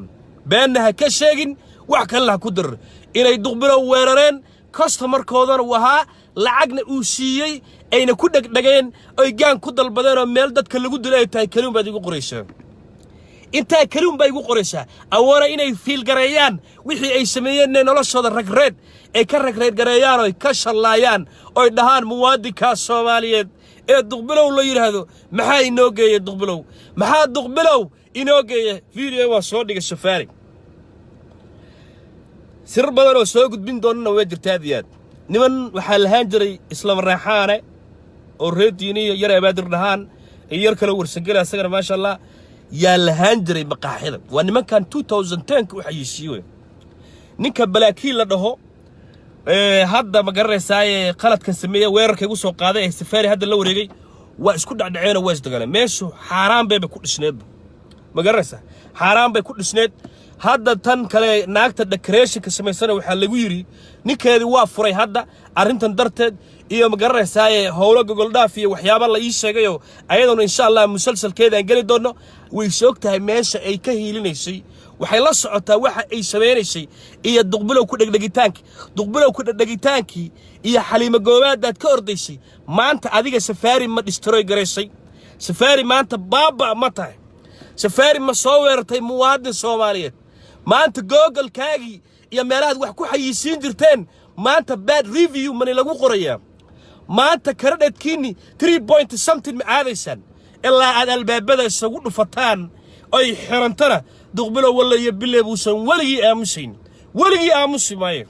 Beenna ha ka sheegin, wax kalena ha ku dirir. Inay Duqbilow weerareen, customerkoodana uu ahaa, lacagna uu siiyey, ayna ku dhegdhegeen, oy gaan ku dalbadeen oo meel dadka lagu dilay ay tahay, keliun baad igu qoraysaa. Intaa keliun baa igu qoraysaa. Awoona inay feel gareeyaan wixii ay sameeyeen, inay noloshooda regret ay ka regret gareeyaan, oy ka shallaayaan, oy dhahaan: "Muwaadinkaas Soomaaliyeed ee Duqbilow la yidhaahdo maxaa inoo geeyey? Duqbilow, maxaa Duqbilow inoo geeya?" Video waa soo dhigay Safaari, sirar badan oo soo gudbin doonana way jirta. Aad iyo aad niman waxaa lahaan jiray isla Mareexaane oo reer Diiniya, yar Abaadir dhahaan iyo yar kale Warsangeli, asagana maasha Allah, yaa lahaan jiray maqaaxida. Waa nimankan 2010ka u xayeysiiye wey. Ninka Balaakiin la dhaho hadda, ma garanaysaaye, qaladkan sameeye, weerarka igu soo qaaday ee Safaari hadda la wareegay, waa isku dhacdhaceenoo waa isdagaaleen. Meeshu xaaraan bayba ku dhisneedba, ma garanaysaa? Xaaraan bay ku dhisneed. Hadda tan kale, naagta decorationka samaysana waxaa lagu yidhi ninkeedii waa furay hadda arrintan darteed iyo, ma garanaysaaye, howlo gogoldhaaf iyo waxyaaba la ii sheegayoo ayaduna insha Allah musalsalkeeda aan geli doonno. Way soog tahay meesha ay ka hiilinaysay, waxay la socotaa waxa ay samaynaysay iyo Duqbilow ku dhegdhegitaankii, Duqbilow ku dhegdhegitaankii iyo Xaliimo Goobaadaad ka ordaysay. Maanta adiga Safaari ma destroy garaysay? Safaari maanta baaba ma tahay? Safaari ma soo weerartay muwaadin Soomaaliyeed? Maanta Googlekaagii iyo meelahaad wax ku xayisiin jirteen maanta bad review mani lagu qorayaa? Maanta creditkiinni three point something ma aadaysaan? Ilaa aad albaabada isagu dhufataan oy xirantana, Duqbilow walla iyo bille buusan weligii aamusayn. Weligii aamusi maayo,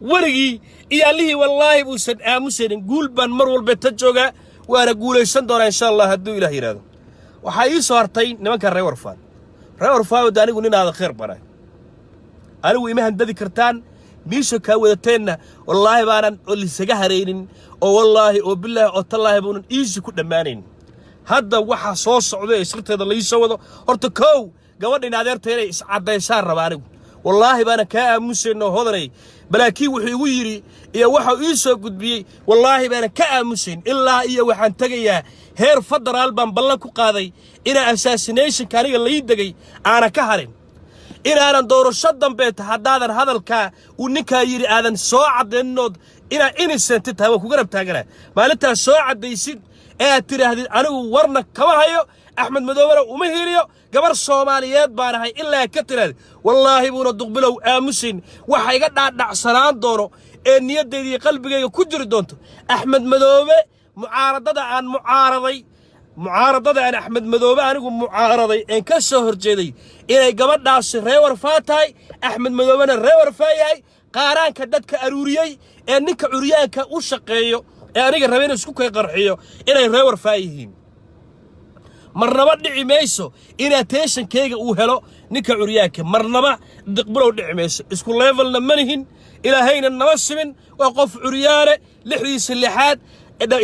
weligii iyo allihii wallaahi buusan aamusaynin. Guul baan mar walba ta joogaa, waana guulaysan doonaa insha Allah hadduu Ilaah yidhaahdo. Waxaa ii soo hartay nimanka reer Warfaan. Reer Warfaan wada anigu nin aada khayr baray, anigu ima handadi kartaan. Miisha kaa wadateenna wallaahi baanan lisaga haraynin, oo wallaahi oo bilaahi oo tallaahi buunan iisi ku dhammaanayn. Hadda waxaa soo socda ee sirteeda lai soo wado, horta kow, gabadhin adeerta inay iscaddaysaan raba. Anigu wallaahi baanan kaa aamusayno hodanay. Balaakiin wuxuu igu yidhi iyo waxau ii soo gudbiyey, wallaahi baanan ka aamusayn ilaa iyo waxaan tegayaa heer federaal. Baan ballan ku qaaday inaa assassinationka aniga lai degay aanan ka harin, inaanan doorasho dambeeta haddaadan hadalkaa uu ninkaa yidhi aadan soo caddayninood inaa innocent tahay. Waan ku garab taaganaa maalintaas soo caddaysid ee aad tidhaahdid anigu warna kama hayo. Axmed Madoobena uma hiiliyo. Gabar Soomaaliyeed baan ahay ilaa ka tiraad, wallaahi buuna Duqbilow aamusayn. Waxa iga dhaadhacsanaan doono ee niyaddayda iyo qalbigayga ku jiri doonto, Axmed Madoobe mucaaradada aan mucaaraday, mucaaradada aan Axmed Madoobe anigu mucaaraday een ka soo horjeeday, inay gabadhaasi Reer Warfaa tahay, Axmed Madoobena Reer Warfaa yahay, qaaraanka dadka aruuriyey ee ninka curyaanka u shaqeeyo ee aniga raba inuu isku kay qarxiyo inay Reer Warfaa yihiin. Marnaba dhici mayso in attentionkayga uu helo ninka curyaanka. Marnaba Diqbulow dhici mayso. Isku levelna ma nihin, Ilaahayna nama simin. Waa qof curyaane, lixdiisa lixaad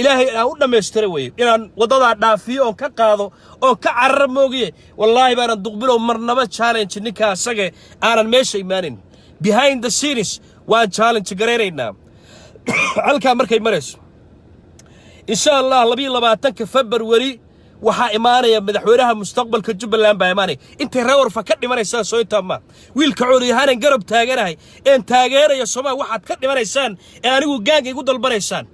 Ilaahay aan u dhammaystira weeye. Inaan waddadaa dhaafiyo oon ka qaado oon ka carara moogiye, wallaahi baanan Duqbilow marnaba challenge ninka asage aanan meesha imaanin. Behind the scenes waan challenge garaynaynaa. Halkaa markay marayso, insha Allah, 22-ka February waxaa imaanaya madaxweynaha mustaqbalka Jubbaland baa imaanaya. Intay Reer Warfa ka dhimanaysaan soo intaa ma wiilka coolyahanan garab taaganahay een taageeraya Soomaa? Waxaad ka dhimanaysaan ee anigu gaanga igu dalbanaysaan,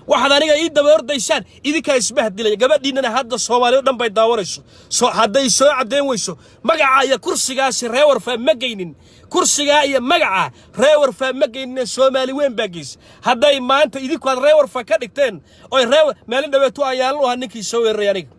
waxaad aniga ii daba ordaysaan, idinkaa isbahdilaya. Gabadhiinnana hadda Soomaaliya o dhan bay daawanayso. Soo hadday soo caddayn weyso magaca iyo kursigaasi, Reer Warfaa ma geynin. Kursigaa iyo magaca Reer Warfaa ma geynine, Soomaali weyn baa geysa. Hadday maanta idinku aad Reer Warfaa ka dhigteen oy reer maalin dhaweetu ayaalan u ahaa ninkii soo weeraray, aniga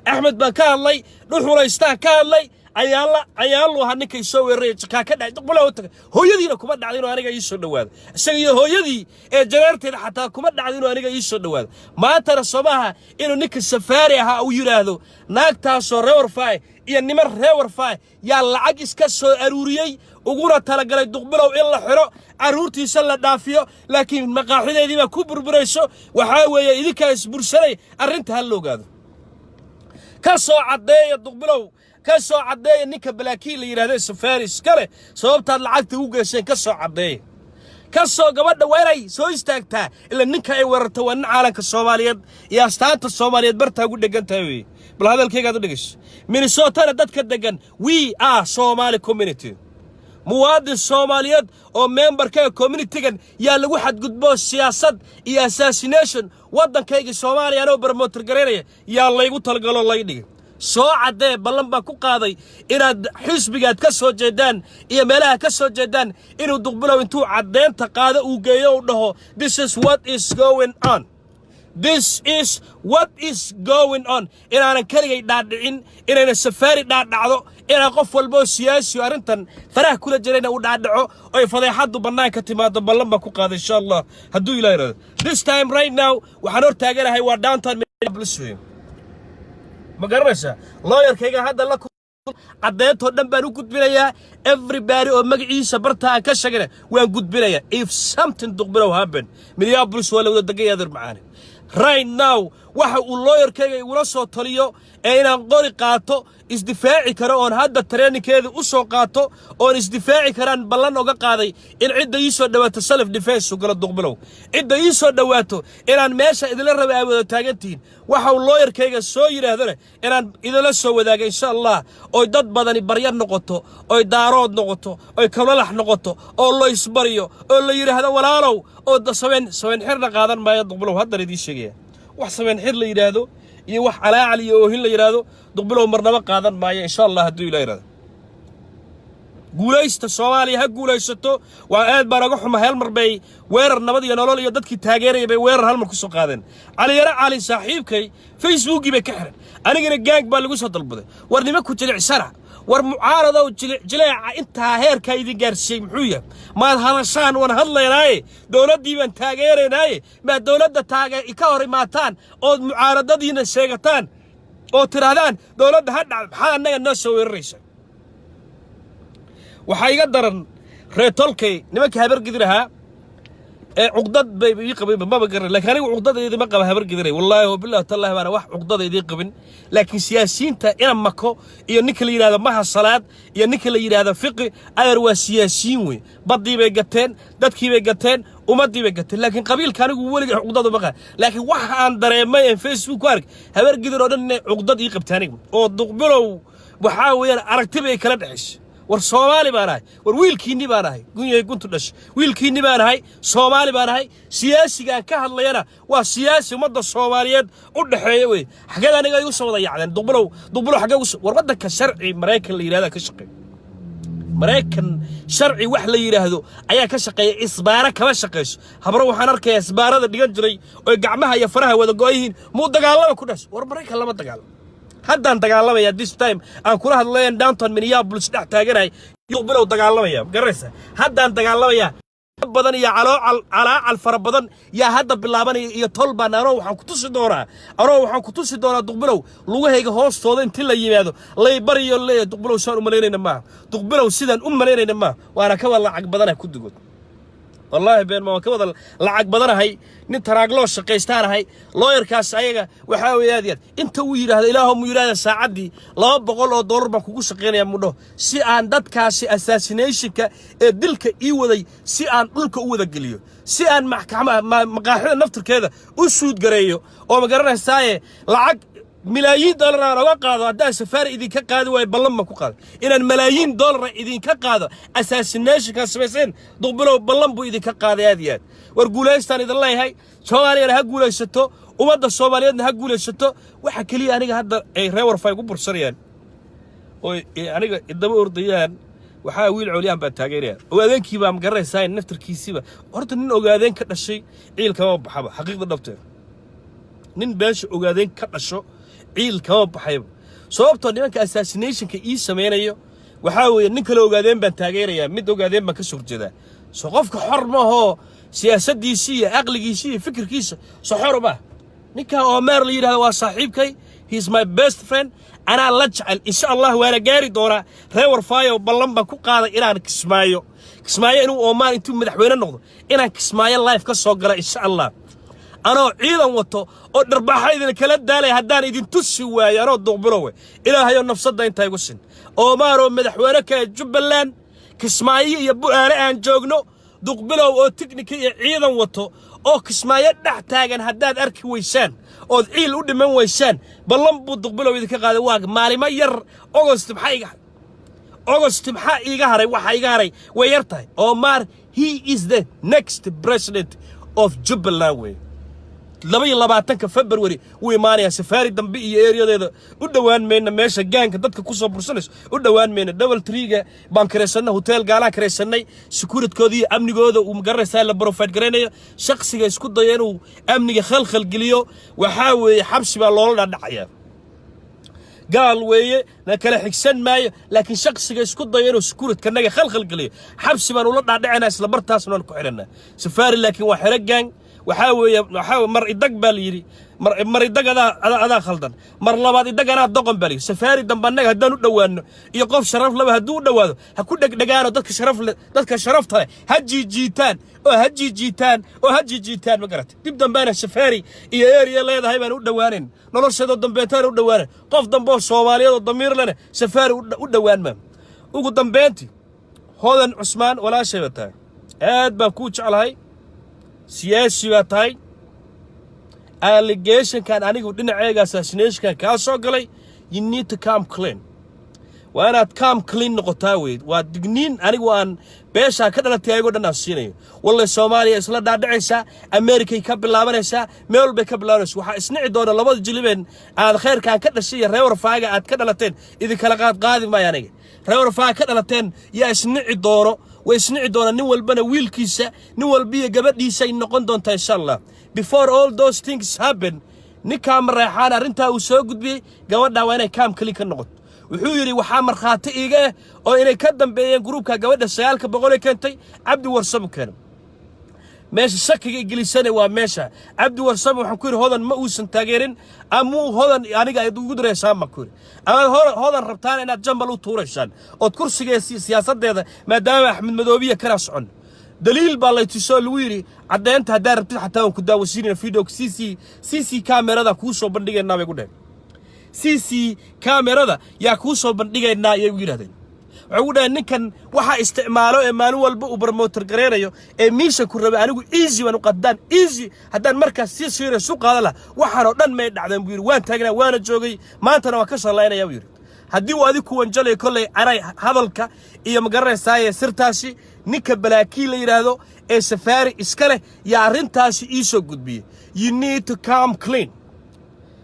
Axmed baan ka hadlay, dhuxulaystaan ka hadlay, ayaanla ayaanlu ahaa ninkay soo weeraray, jikaa ka dhacay. Duqbula u tagay, hooyadiina kuma dhacday inuu aniga ii soo dhowaado. Isaga iyo hooyadii ee jareerteeda xataa kuma dhacday inuu aniga ii soo dhowaado. Maantana somaha inuu ninka Safaari ahaa uu yidhaahdo naagtaasoo Reer Warfaay iyo niman Reer Warfaay yaa lacag iska soo aruuriyey, uguna talagalay Duqbilow in la xiro, carruurtiisa la dhaafiyo, laakiin maqaaxideedii baa ku burburayso. Waxaa weeye idinkaa isbursanay. Arrinta ha la ogaado. Ka soo caddeeya Duqbilow, ka soo caddeeya ninka balaakiin la yidhahdo Safaari iskale. Sababtaad lacagta u geesheen ka soo caddeeya. Ka soo gabadha waa inay soo istaagtaa, ila ninka ay weerarta waa nin caalanka Soomaaliyeed iyo astaanta Soomaaliyeed bartaa ugu dhegan tahay weeye. Bal hadalkaygaad u dhegeyso. Minnesotana dadka degan, we are Somali community. Muwaadin Soomaaliyeed oo memberka communitygan yaa lagu xadgudbo, siyaasad iyo assassination waddankaygii Soomaaliya anoo promote garaynaya yaa laygu talagalo lay dhigay. Soo caddee. Ballan baan ku qaaday inaad xisbigaad ka soo jeedaan iyo meelaha ka soo jeedaan inuu Duqbilow intuu caddeynta qaado uu geeyo, uu dhaho, "This is what is going on, this is what is going on." Inaanan keligay dhaadhicin, inayna Safaari dhaadhacdo, inaan qof walba oo siyaasi oo arrintan faraha kula jirayna uu dhaadhaco, oy fadeexaddu bannaanka timaado. Ballan baan ku qaaday, insha Allah, hadduu Ilah yidhahdo. This time, right now, waxaan hor taaganahay waa downtown Minneapolis wey. Ma garanaysaa? Lawyerkayga hadda la caddeentoo dhan baan u gudbinayaa. Everybody oo magaciisa barta aan ka sheegana waan gudbinayaa. If something Duqbilow happen, Minneapolis waa la wada degan yahay, adeer macaane. Right now waxa uu lawyerkayga igula soo taliyo ee inaan qori qaato, isdifaaci karo, oon hadda trainingkeeda u soo qaato, oon isdifaaci karaan, ballan oga qaaday in cidda ii soo dhawaato self defense u galo Duqbilow. Cidda ii soo dhawaato inaan meesha idinla raba aa wada taagantihiin. Waxa uu lawyerkayga soo yidhaahdona inaan idinla soo wadaaga, insha Allah, oy dad badani barya noqoto, oy Daarood noqoto, oy Kablalax noqoto, oo lo isbaryo, oo la yidhaahdo walaalow, oo sabeen sabeen xirna qaadan maayo Duqbilow. Haddana idiin sheegaya, wax sabeen xir la yidhaahdo iyo wax calaacal iyo oohin la yidhaahdo Duqbilow marnaba qaadan maayo, insha Allah, hadduu Ilah yidhahdo. Guulaysta, Soomaaliya ha guulaysato. Waa aad baan oga xuma, hal mar bay weerar Nabad iyo Nolol iyo dadkii taageeraya bay weerar hal mar ku soo qaadeen. Caliyaro Cali saaxiibkay Facebookii bay ka xiran, anigana gang baa lagu soo dalbaday. War nimanku jilicsana, war mucaaradow, jileeca intaa heerkaa idin gaarsiiyey muxuu yahay? Maad hadashaan? Waan hadlaynaaye, dowladdii baan taageeraynaaye, maad dowladda taage ka hor imaataan ood mucaaradadiina sheegataan oo tidhaahdaan dowladda ha dhac? Maxaa annaga noo soo weeraraysa? Waxaa iga daran reetolkay, nimanka Habargidir ahaa ee cuqdad bay ii qabeen, maba garan. Laakiin anigu cuqdada ma qaba Habargidiray, wallaahi oo billahi tallahi baana wax cuqdada idii qabin. Laakiin siyaasiyiinta ina Mako iyo ninka la yidhahdo Maha Salaad iyo ninka la yidhahdo Fiqi ayar waa siyaasiyiin wey. Baddii bay gateen, dadkii bay gateen, ummaddii bay gateen. Laakiin qabiilka anigu weligay cuqdadu ma qaba. Laakiin waxa aan dareemay ee Facebook ku ark, Habargidir oo dhan inay cuqdad ii qabta aniga oo Duqbilow waxaa weeyaan aragti bay kala dhexaysa. War Soomaali baan ahay, war wiilkiinni baan ahay, gunyay guntu dhashay, wiilkiinni baan ahay, Soomaali baan ahay. Siyaasigaan ka hadlayana waa siyaasi ummadda Soomaaliyeed u dhexeeya wey. Xageed aniga igu soo wada yacdeen? Duqbulow, Duqbulow, xaggee ugu soo? War waddanka sharci Maraykan la yidhahda ka shaqeeya. Maraykan sharci wax la yidhaahdo ayaa ka shaqeeya, isbaara kama shaqayso. Habro waxaan arkayaa isbaarada dhigan jiray oy gacmaha iyo faraha wada go'an yihiin. Muu dagaalama ku dhasho? War Maraykan lama dagaalamo. Haddaan dagaalamaya, this time aan kula hadlayan, downtown Minneapolis dhex taaganahay, bilow dagaalamaya, garanaysa? Haddaan dagaalamaya badan iyo caloocal calaacal fara badan yaa hadda bilaabanaya iyo tol baan. Anoo waxaan ku tusi doonaa Duqbilow lugahayga hoostooda intii la yimaado laybariyo leeyahay, "Duqbilow saan u malaynayna maaha, Duqbilow sidaan u malaynayna maaha." Waana ka wada lacag badana ku dugood. Wallaahi been ma waan ka wada lacag badanahay. Nin taraagloo shaqaystaanahay. Lawyerkaas ayaga waxaa weeye aad iyo aad inta uu yidhaahdo, ilaahow mu yidhahda, saacaddii $200 baan kugu shaqaynaya mudho, si aan dadkaasi assassinationka ee dilka ii waday si aan dhulka u wada geliyo, si aan maxkama maqaaxida naftirkeeda u suudgareeyo oo ma garanaysaaye lacag malaayiin dollar aan oga qaado. Haddaan Safaari idinka qaadi waayo, ballan baan ku qaado inaan malaayiin dollara idinka qaado assassinationkaa samayseen. Duqbilow ballan buu idinka qaaday aad iyo aad. War guulaystaan idin leeyahay. Soomaaliyana ha guulaysato, ummadda Soomaaliyeedna ha guulaysato. Waxa keliya aniga hadda ay reer Warfay ku bursanayaan oo aniga idaba ordayaan waxaa wiil Coolyahan baa taageeraya. Ogaadeenkii baa, ma garanaysaa, naftarkiisiiba. Horta nin Ogaadeen ka dhashay ciil kama baxaba. Xaqiiqda dhabteed, nin beesha Ogaadeen ka dhasho ciil kama baxayba, sababtoo nimanka assassinationka ii samaynayo waxaa weeye nin kale Ogaadeen baan taageerayaa, mid Ogaadeen baan ka soo horjeedaa. So qofka xor maahoo siyaasaddiisii iyo aqligiisii iyo fikirkiisa so xor maaha. Ninkaa Oomeer la yidhahdo waa saaxiibkay. He is my best friend. Anaa la jecel, insha Allah waana gaari doonaa. Reer Warfaayo, ballan baan ku qaaday inaan Kismaayo, Kismaayo inuu Oomaan intuu madaxweyne noqdo inaan Kismaayo live ka soo gala, insha Allah, anoo ciidan wato oo dharbaaxa idin kala daalaya. Haddaan idin tusi waayo anoo Duqbilowe, ilaahayoo nafsadda intaa igu sin, Oomaaroo madaxweyne ka Jubbaland, Kismaayo iyo Bu'aale aan joogno, Duqbilow oo tiknika iyo ciidan wato oo Kismaayo dhex taagan haddaad arki weysaan ood ciil u dhiman weysaan, ballan buu Duqbilow idinka qaaday. Waa maalimo yar. August maxaa iga August maxaa iiga haray? Waxa iga haray way yar tahay. Omar, he is the next president of Jubbaland wey. 22-ka February wuu imaanayaa. Safaari dambe iyo areadeeda u dhowaan mayna. Meesha gangka dadka ku soo bursanayso u dhowaan mayna. Double Treega baan karaysanay, hotel gaalaan karaysanay, securitykooda iyo amnigooda uu magaranaysaa la provide garaynayo. Shakhsiga isku daya inuu amniga khalkhal geliyo waxaa weeye xabsi baa loola dhadhacayaa. Gaal weeye, na kala xigsan maayo, laakiin shakhsiga isku dayo inuu securitykanaga khalkhal geliyo xabsi baan ula dhaadhacaynaa, isla bartaasna waan ku xidhanaa. Safaari laakiin waa xero gang. Waxaa weeye, waxaa mar idag baa la yidhi, mar mar idag adaa adaa khaldan, mar labaad idag anaa doqon baa la yidhi. Safaari dambe annaga haddaan u dhowaanno iyo qof sharaf laba hadduu u dhowaado, ha ku dhegdhegaano dadka sharaf leh, dadka sharafta leh ha jiijiitaan oo ha jiijiitaan oo ha jiijiitaan. Ma garatay? Dib dambeana Safaari iyo area leedahay baan u dhowaanayn, nolosheedoo dambeetaan u dhowaanan. Qof dambe oo Soomaaliyeed oo damiir leh Safaari u dhowaan maa. Ugu dambeyntii, Hodan Cusmaan, walaashay baa tahay, aad baan kuu jeclahay, siyaasi baa tahay. Allegationkan anigu dhinaceyga assassinationkan kaa soo galay, you need to come clean. Waa inaad come clean noqotaa wey. Waa digniin anigu aan beeshaa ka dhalatay ayagoo dhan aan siinayo. Wallahi Soomaaliya isla dhaadhacaysaa, Amerikay ka bilaabanaysaa, meel walbay ka bilaabanaysa. Waxaa isnici doona labada jilibeen aad khayrkaan ka dhashay iyo reer Warfaaga aad ka dhalateen. Idinkala qaadqaadi maayo aniga. Reer Warfaaga ka dhalateen yaa isnici doono, way isnici doonaan. Nin walbana wiilkiisa, nin walba iyo gabadhiisa ay noqon doontaa, insha Allah. Before all those things happen, ninkaa Mareexaan arrintaa uu soo gudbiyey, gabadhaa waa inay come clean ka noqoto. Wuxuu yidhi waxaa markhaati iiga ah oo inay ka dambeeyeen groupka gabadha 900 ee keentay Cabdi Warsamo keenay. Meesha shakiga gelisane waa meesha Cabdi Warsame. Waxaan ku yidhi, Hodan ma uusan taageerin amuu Hodan aniga aad ugu diraysaan baan ku yidhi, amaad Hodan rabtaan inaad jambal u tuuraysaan ood kursiga siyaasaddeeda, maadaama Axmed Madoobiya kana socon. Daliil baa lay tusoo lagu yidhi, caddeynta haddaa rabtid xataa waan ku daawasiinayna, video CC kamerada kuu soo bandhigaynaa bay ku dheheen. CC kamerada yaa kuu soo bandhigaynaa ayay ugu yidhahdeen. Waxay ugu dhaheen, ninkan waxaa isticmaalo ee maalin walba uu promote gareynayo ee miisha ku rabay, anigu easy baan u qadaan, easy haddaan markaas si serious u qaadan laha, waxaan oo dhan may dhacdeen buu yidhi. Waan taagnaa, waana joogay, maantana waan ka shallaynaya buu yidhi. Haddii uu adig ku wanjalayo, kolley anay hadalka iyo, ma garanaysaaye, sirtaasi ninka Balaakii la yidhaahdo ee Safaari iska leh yaa arrintaasi ii soo gudbiyey. You need to come clean.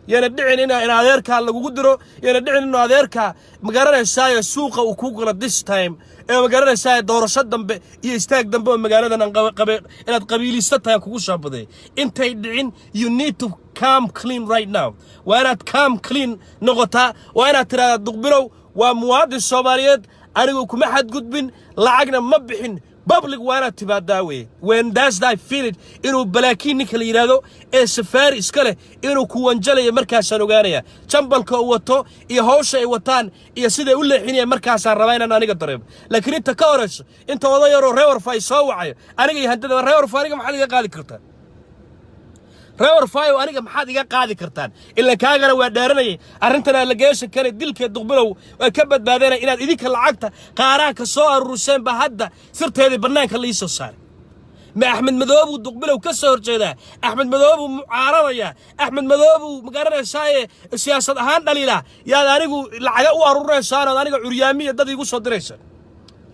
Yana dhicin in adeerkaa lagugu diro, yana dhicin inuu adeerkaa, ma garanaysaaye, suuqa uu ku galo this time ee, ma garanaysaaye, doorasho dambe iyo istaag dambe oo magaaladan aan qabe inaad qabiilisto tahay kugu shaabadeey. Intay dhicin, you need to come clean right now. Waa inaad come clean noqotaa. Waa inaad tidhahdaa, "Duqbilow waa muwaadin Soomaaliyeed, anigu kuma xadgudbin, lacagna ma bixin." Public waa inaad timaadaa weye. When that's I feel it inuu Balaakiin ninka la yidhaahdo ee Safaari iska leh inuu ku wanjalayo, markaasaan ogaanaya jambalka uu wato iyo hawsha ay wataan iyo siday u leexinayaan. Markaasaan rabaa inaan aniga dareemo. Laakiin inta ka horayso, inta oday yaroo reewarfa ay soo wacayo aniga iyo handada reewarfa, aniga maxaad iga qaadi kartaa? Reewarfayo, aniga maxaad iga qaadi kartaan? Ila kaagana waa dhaaranayay arrintan allegation kale dilka Duqbilow waa ka badbaadeenay. Inaad idinka lacagta qaaraanka soo aruurseen ba hadda sirteedii bannaanka la ii soo saaray. Ma Axmed Madoobuu Duqbilow ka soo horjeedaa? Axmed Madoobuu mucaaradayaa? Axmed Madoobuu, ma garanaysaaye, siyaasad ahaan dhaliilaa? Yaad anigu lacaga u aruuraysaan ood aniga curyaamiya dad iigu soo diraysaan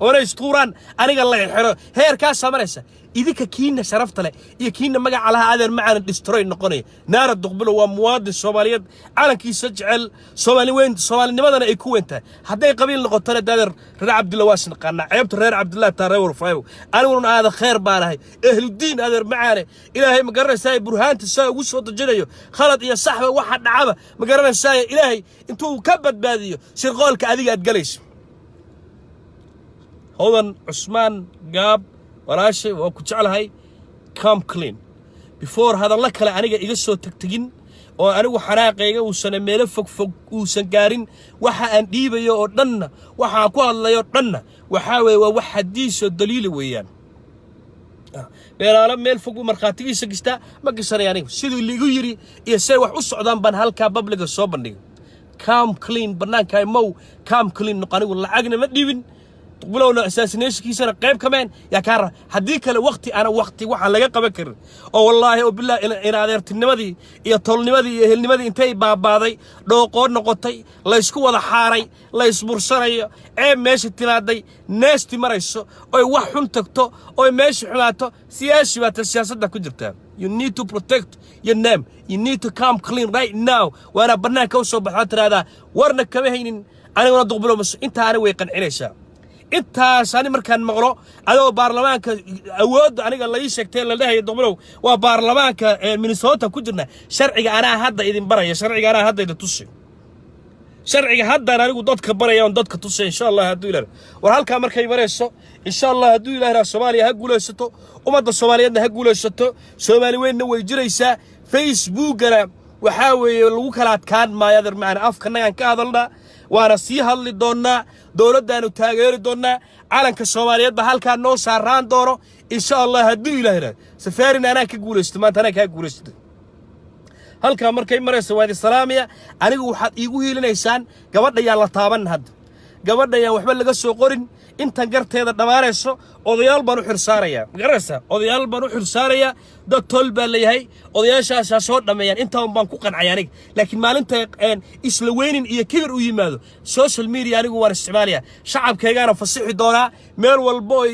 oona istuuraan, aniga la xiro? Heerkaasaa maraysa idinka. Kiina sharafta leh iyo kiina magaca laha, adeer macaana, destroy noqonaya. Naara Duqbilow waa muwaadin Soomaaliyeed, calankiisa jecel, Soomaali weyn, Soomaalinimadana ay ku weyn tahay. Hadday qabiil noqotona, adeer, reer Cabdilla waa isnaqaanaa. Ceebta reer Cabdillah taa. Reer Warfaayo, aniguna aada khayr baan ahay, ehludiin, adeer macaane. Ilaahay, ma garanaysaa, burhaanta saa ugu soo dejinayo khalad iyo saxba waxa dhacaba, ma garanaysaa, Ilaahay intuu ka badbaadiyo shirqoolka adiga aad galayso. Hodan Cusmaan Gaab, walaashay, waa ku jeclahay. Come clean before hadallo kale aniga iga soo tegtegin oo anigu xanaaqayga uusan meelo fog fog uusan gaarin. Waxa aan dhiibayo oo dhanna, waxa aan ku hadlayo oo dhanna, waxaa weeye waa wax xadiisoo daliila weeyaan. Beeraalo meel fog buu markhaatigiisa gistaa. Ma gashanaya anigu. Siduu liigu yidhi iyo say wax u socdaan baan halkaa public-ga soo bandhigay. Come clean, bannaanka mow, come clean noq. Anigu lacagna ma dhiibin, Duqbilowna assassinationkiisana qayb kameen yaa kaa ra. Haddii kale waqti ana waqti waxaan laga qaban karin oo wallaahi oo billahi in adeertinimadii iyo tolnimadii iyo ehelnimadii intay baabaaday, dhooqoo noqotay, laysku wada xaaray, la isbursanayo, ceeb meesha timaaday, neesti marayso, oy wax xun tagto, oy meesha xumaato. Siyaasi baata, siyaasadda ku jirtaa. You need to protect your name. You need to come clean right now. Waana bannaanka u soo baxdaa, tiraahdaa, "Warna kama haynin aniguna Duqbilow." Mas intaana way qancinaysaa intaas. Ani markaan maqlo adoo baarlamaanka awoodda aniga la ii sheegtay la dhahayo Duqbilow waa baarlamaanka Minnesota ku jirna, sharciga anaa hadda idin baraya, sharciga anaa hadda idin tusi, sharciga haddaan anigu dadka baraya oon dadka tusay, insha Allah hadduu Ilaah. War halkaa markay marayso, insha Allah hadduu Ilaah raa, Soomaaliya ha guulaysato, ummadda Soomaaliyeedna ha guulaysato. Soomaali weynna way jiraysaa. Facebookana waxaa weeye lagu kala adkaan maayo, adeer macana. Afkanagaan ka hadalnaa, waana sii hadli doonnaa, dowladdaanu taageeri doonnaa, calanka Soomaaliyeed baa halkaa noo saaraan doono, insha Allah hadduu Ilaah raa. Safaarina anaa ka guulaysto maanta, anaa kaa guulaystay. Halkaa markay maraysa, waa idin salaamaya. Anigu waxaad iigu hiilinaysaan, gabadha yaan la taaban hadda, gabadha yaan waxba laga soo qorin intan garteeda dhammaanayso. Odayaal baan u xilsaarayaa, ma garanaysaa? Odayaal baan u xilsaarayaa, dad tol baa leeyahay, odayaashaasaa soo dhammeeyaan. Intaan baan ku qancay aniga. Laakiin maalinta isla weynin iyo kibir u yimaado, social media anigu waan isticmaalayaa, shacabkaygaana fasixi doonaa. Meel walbo ay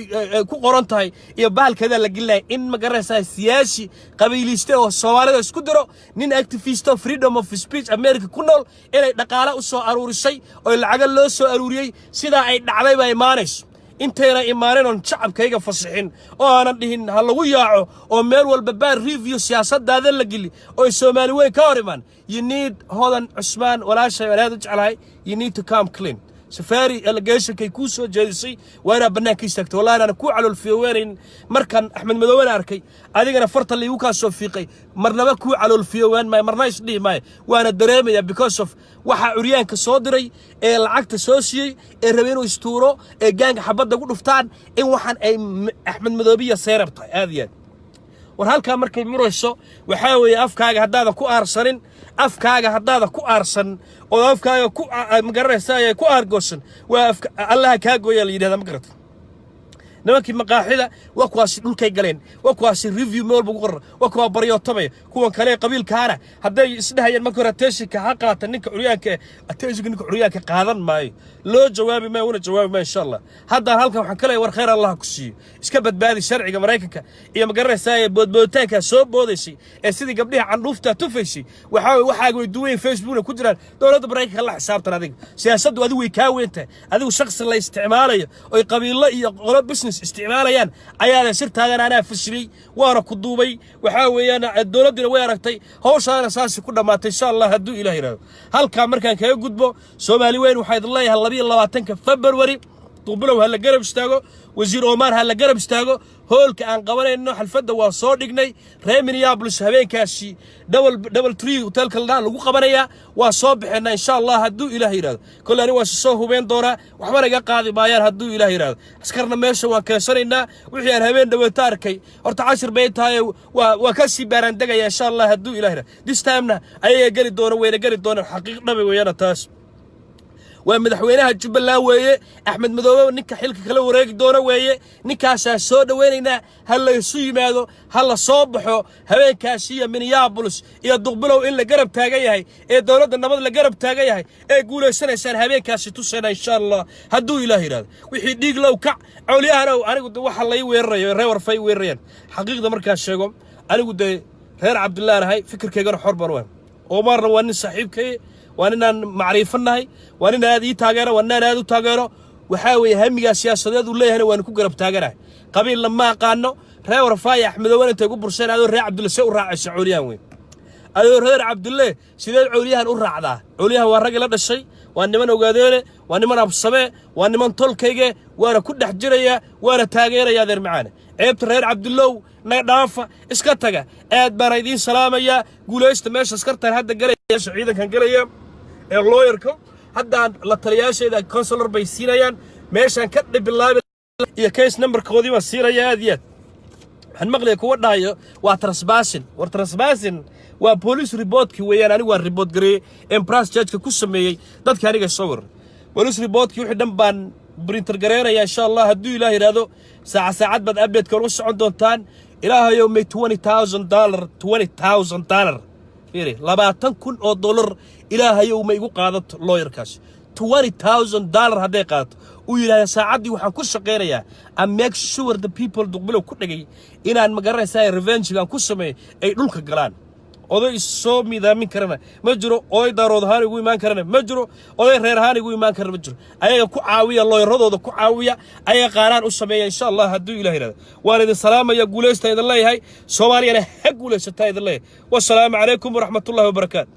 ku qoran tahay iyo bahalkeedaa la gelinaya in, ma garanaysaa, siyaasi qabiiliste oo Soomaalida isku diro, nin activist oo freedom of speech America ku nool, inay dhaqaale u soo aruurisay oo lacaga loo soo aruuriyey, sidaa ay dhacday baa imaanayso. Intayna imaanin oon shacabkayga fasixin oo aanan dhihin ha lagu yaaco oo meel walba bad review siyaasadaada la geli oo Soomaali weyn ka hor imaan. You need, Hodan Cusmaan, walaashay aan aad u jeclahay, you need to come clean. Safaari allegationkay kuu soo jeedisay waa inaad bannaanka istaagto. Wallahi inaan kuu caloolfiyoweenayn markaan Axmed Madoobena arkay, adigana farta laigu kaa soo fiiqay. Marnaba kuu caloolfiyowaan maayo, marna isdhihi maayo. Waana dareemaya because of waxaa curyaanka soo diray ee lacagta soo siiyey ee rabay inuu istuuro ee gaanga xabadda ku dhuftaan in waxaan ay Axmed Madoobiya seerab tahay aad iyo aad. War halkaa markay murayso, waxaa weeye afkaaga haddaadan ku aarsanin, afkaaga haddaadan ku aarsan oo afkaaga ku, ma garanaysaa, ku aargoosan, waa afka Allaha kaa gooyaa la yidhahdaa, ma garata? Nabadgelyo. Nimankii maqaaxida waa kuwaasi, dhulkay galeen, waa kuwaasi review meel walba ku qoran, waa kuwaa baryootamaya. Kuwan kale qabiilkaana hadday isdhahayeen marka hore attentionka ha qaata ninka curyaanka, attentionka ninka curyaanka qaadan maayo, loo jawaabi maayo, una jawaabi maayo, insha Allah. Haddaan halkan waxaan ka leeyahay, war khayr Allah ku siiyo, iska badbaadi sharciga Maraykanka iyo, ma garanaysaa, boodbooditaanka soo boodaysay ee sidii gabdhihi candhuufta tufaysay. Waxaa weye waxaaga way duwayn, Facebookna ku jiraan. Dowladda Maraykanka la xisaabtan. Adiga siyaasaddu adigu way kaa weyn tahay. Adigu shakhsi la isticmaalayo oy qabiilo iyo qolo business isticmaalayaan ayaada. Sirtaadana anaa fashilay, waana ku duubay. Waxaa weeyaan dowladduna way aragtay, hawshaadana saasi ku dhammaatay, insha Allah, hadduu Ilaah yidhahdo. Halkaa markaan kaga gudbo, Soomaali weyn waxaa idin leeyahay, 22-ka February Duubilow ha la garab istaago, Wasiir Omar ha la garab istaago. Hoolka aan qabanayno xalfadda waa soo dhignay. Reer Minneapolis, habeenkaasi DoubleTree hotelka ladhaan lagu qabanayaa. Waa soo baxeenaa, insha Allah, hadduu Ilaah yidhahdo. Kolle ani waa soo hubeen doonaa, waxbana iga qaadi maayaan, hadduu Ilaah yidhahdo. Askarna meesha waan keensanaynaa. Wixii aan habeen dhaweeto arkay horta cashir bay tahay, waa ka sii baaraandegaya, insha Allah, hadduu Ilaah yidhahdo. This timena ayaga geli doona, wayna geli doonaan. Xaqiiq dhabi weeyana taas. Waa madaxweynaha Jubbaland weeye, Axmed Madoobe, ninka xilka kala wareegi doona weeye. Ninkaasaa soo dhowaynaynaa. Ha laysu yimaado, ha la soo baxo habeenkaasi iyo Minneapolis iyo Duqbilow in la garab taagan yahay ee dowladda nabad la garab taagan yahay ee guulaysanaysaan habeenkaasi tusayna, insha Allah, hadduu Ilaah yidhahdo. Wixii dhiig low kac cawliyahanow. Anigu de waxa lay weerarayo, reer Warfay weerarayaan, xaqiiqda markaan sheego, anigu dee reer Cabdillah nahay, fikirkaygana xor baan u. Omarna waa nin saaxiibkay, waa ninaan macriifo nahay, waa nin aad ii taageero, waa ninaan aad u taageero. Waxaa weeye hamigaa siyaasadeed uu leeyahayna waanu ku garab taaganahay. Qabiilna ma aqaano. Reer Warfaaya Axmedoowan intay ku burseen, adoo reer Cabdulle see u raacaysa coolyahan weyn? Adoo reer Cabdulle sideed coolyahan u raacdaa? Coolyahan waa raggi la dhashay, waa niman Ogaadeene, waa niman Absame, waa niman tolkayge, waana ku dhex jiraya, waana taageeraya. Adeer macaane, ceebta reer Cabdullow naga dhaafa, iska taga. Aad baana idiin salaamayaa. Guulaysta. Meesha askartaan hadda galaya, meesha ciidankan galaya ee lawyerka haddaan la taliyaasheeda counselor bay siinayaan. Meeshaan ka bilaabi iyo case numberkoodii baan siinaya. Aad iyo aad waxaan maqlaya kuwa dhahayo waa trespassing. War trespassing waa police reportkii weeyaan. Anigu waan report gareeyey, empress judgeka ku sameeyey dadka aniga soo warar. Police reportkii wixii dhan baan printer gareynaya, insha Allah, hadduu Ilaah yidhaahdo. Saaca saacad baad update-ka uga socon doontaan. Ilaahayow, may $20,000, $20,000, fiiri, $20,000, Ilaahayow ma igu qaadato lawyerkaas. $20,000 hadday qaadato, uu yidhahda saacaddii waxaan ku shaqaynayaa and make sure the people Duqbilow ku dhegay inaan, ma garanaysaa, revengegaan ku sameeyo ay dhulka galaan. Oday soo miidaamin karana ma jiro, oday Daarood ahaan igu imaan karana ma jiro, oday reer ahaan igu imaan karana ma jiro. Ayaga ku caawiya, lawyeradooda ku caawiya, ayaga qaaraan u sameeya, insha Allah, hadduu Ilah yidhahdo. Waan idin salaamaya. Guulaysta idin leeyahay. Soomaaliyana ha guulaysataa idin leeyahay. Wasalaamu calaykum waraxmatullahi wabarakaatu.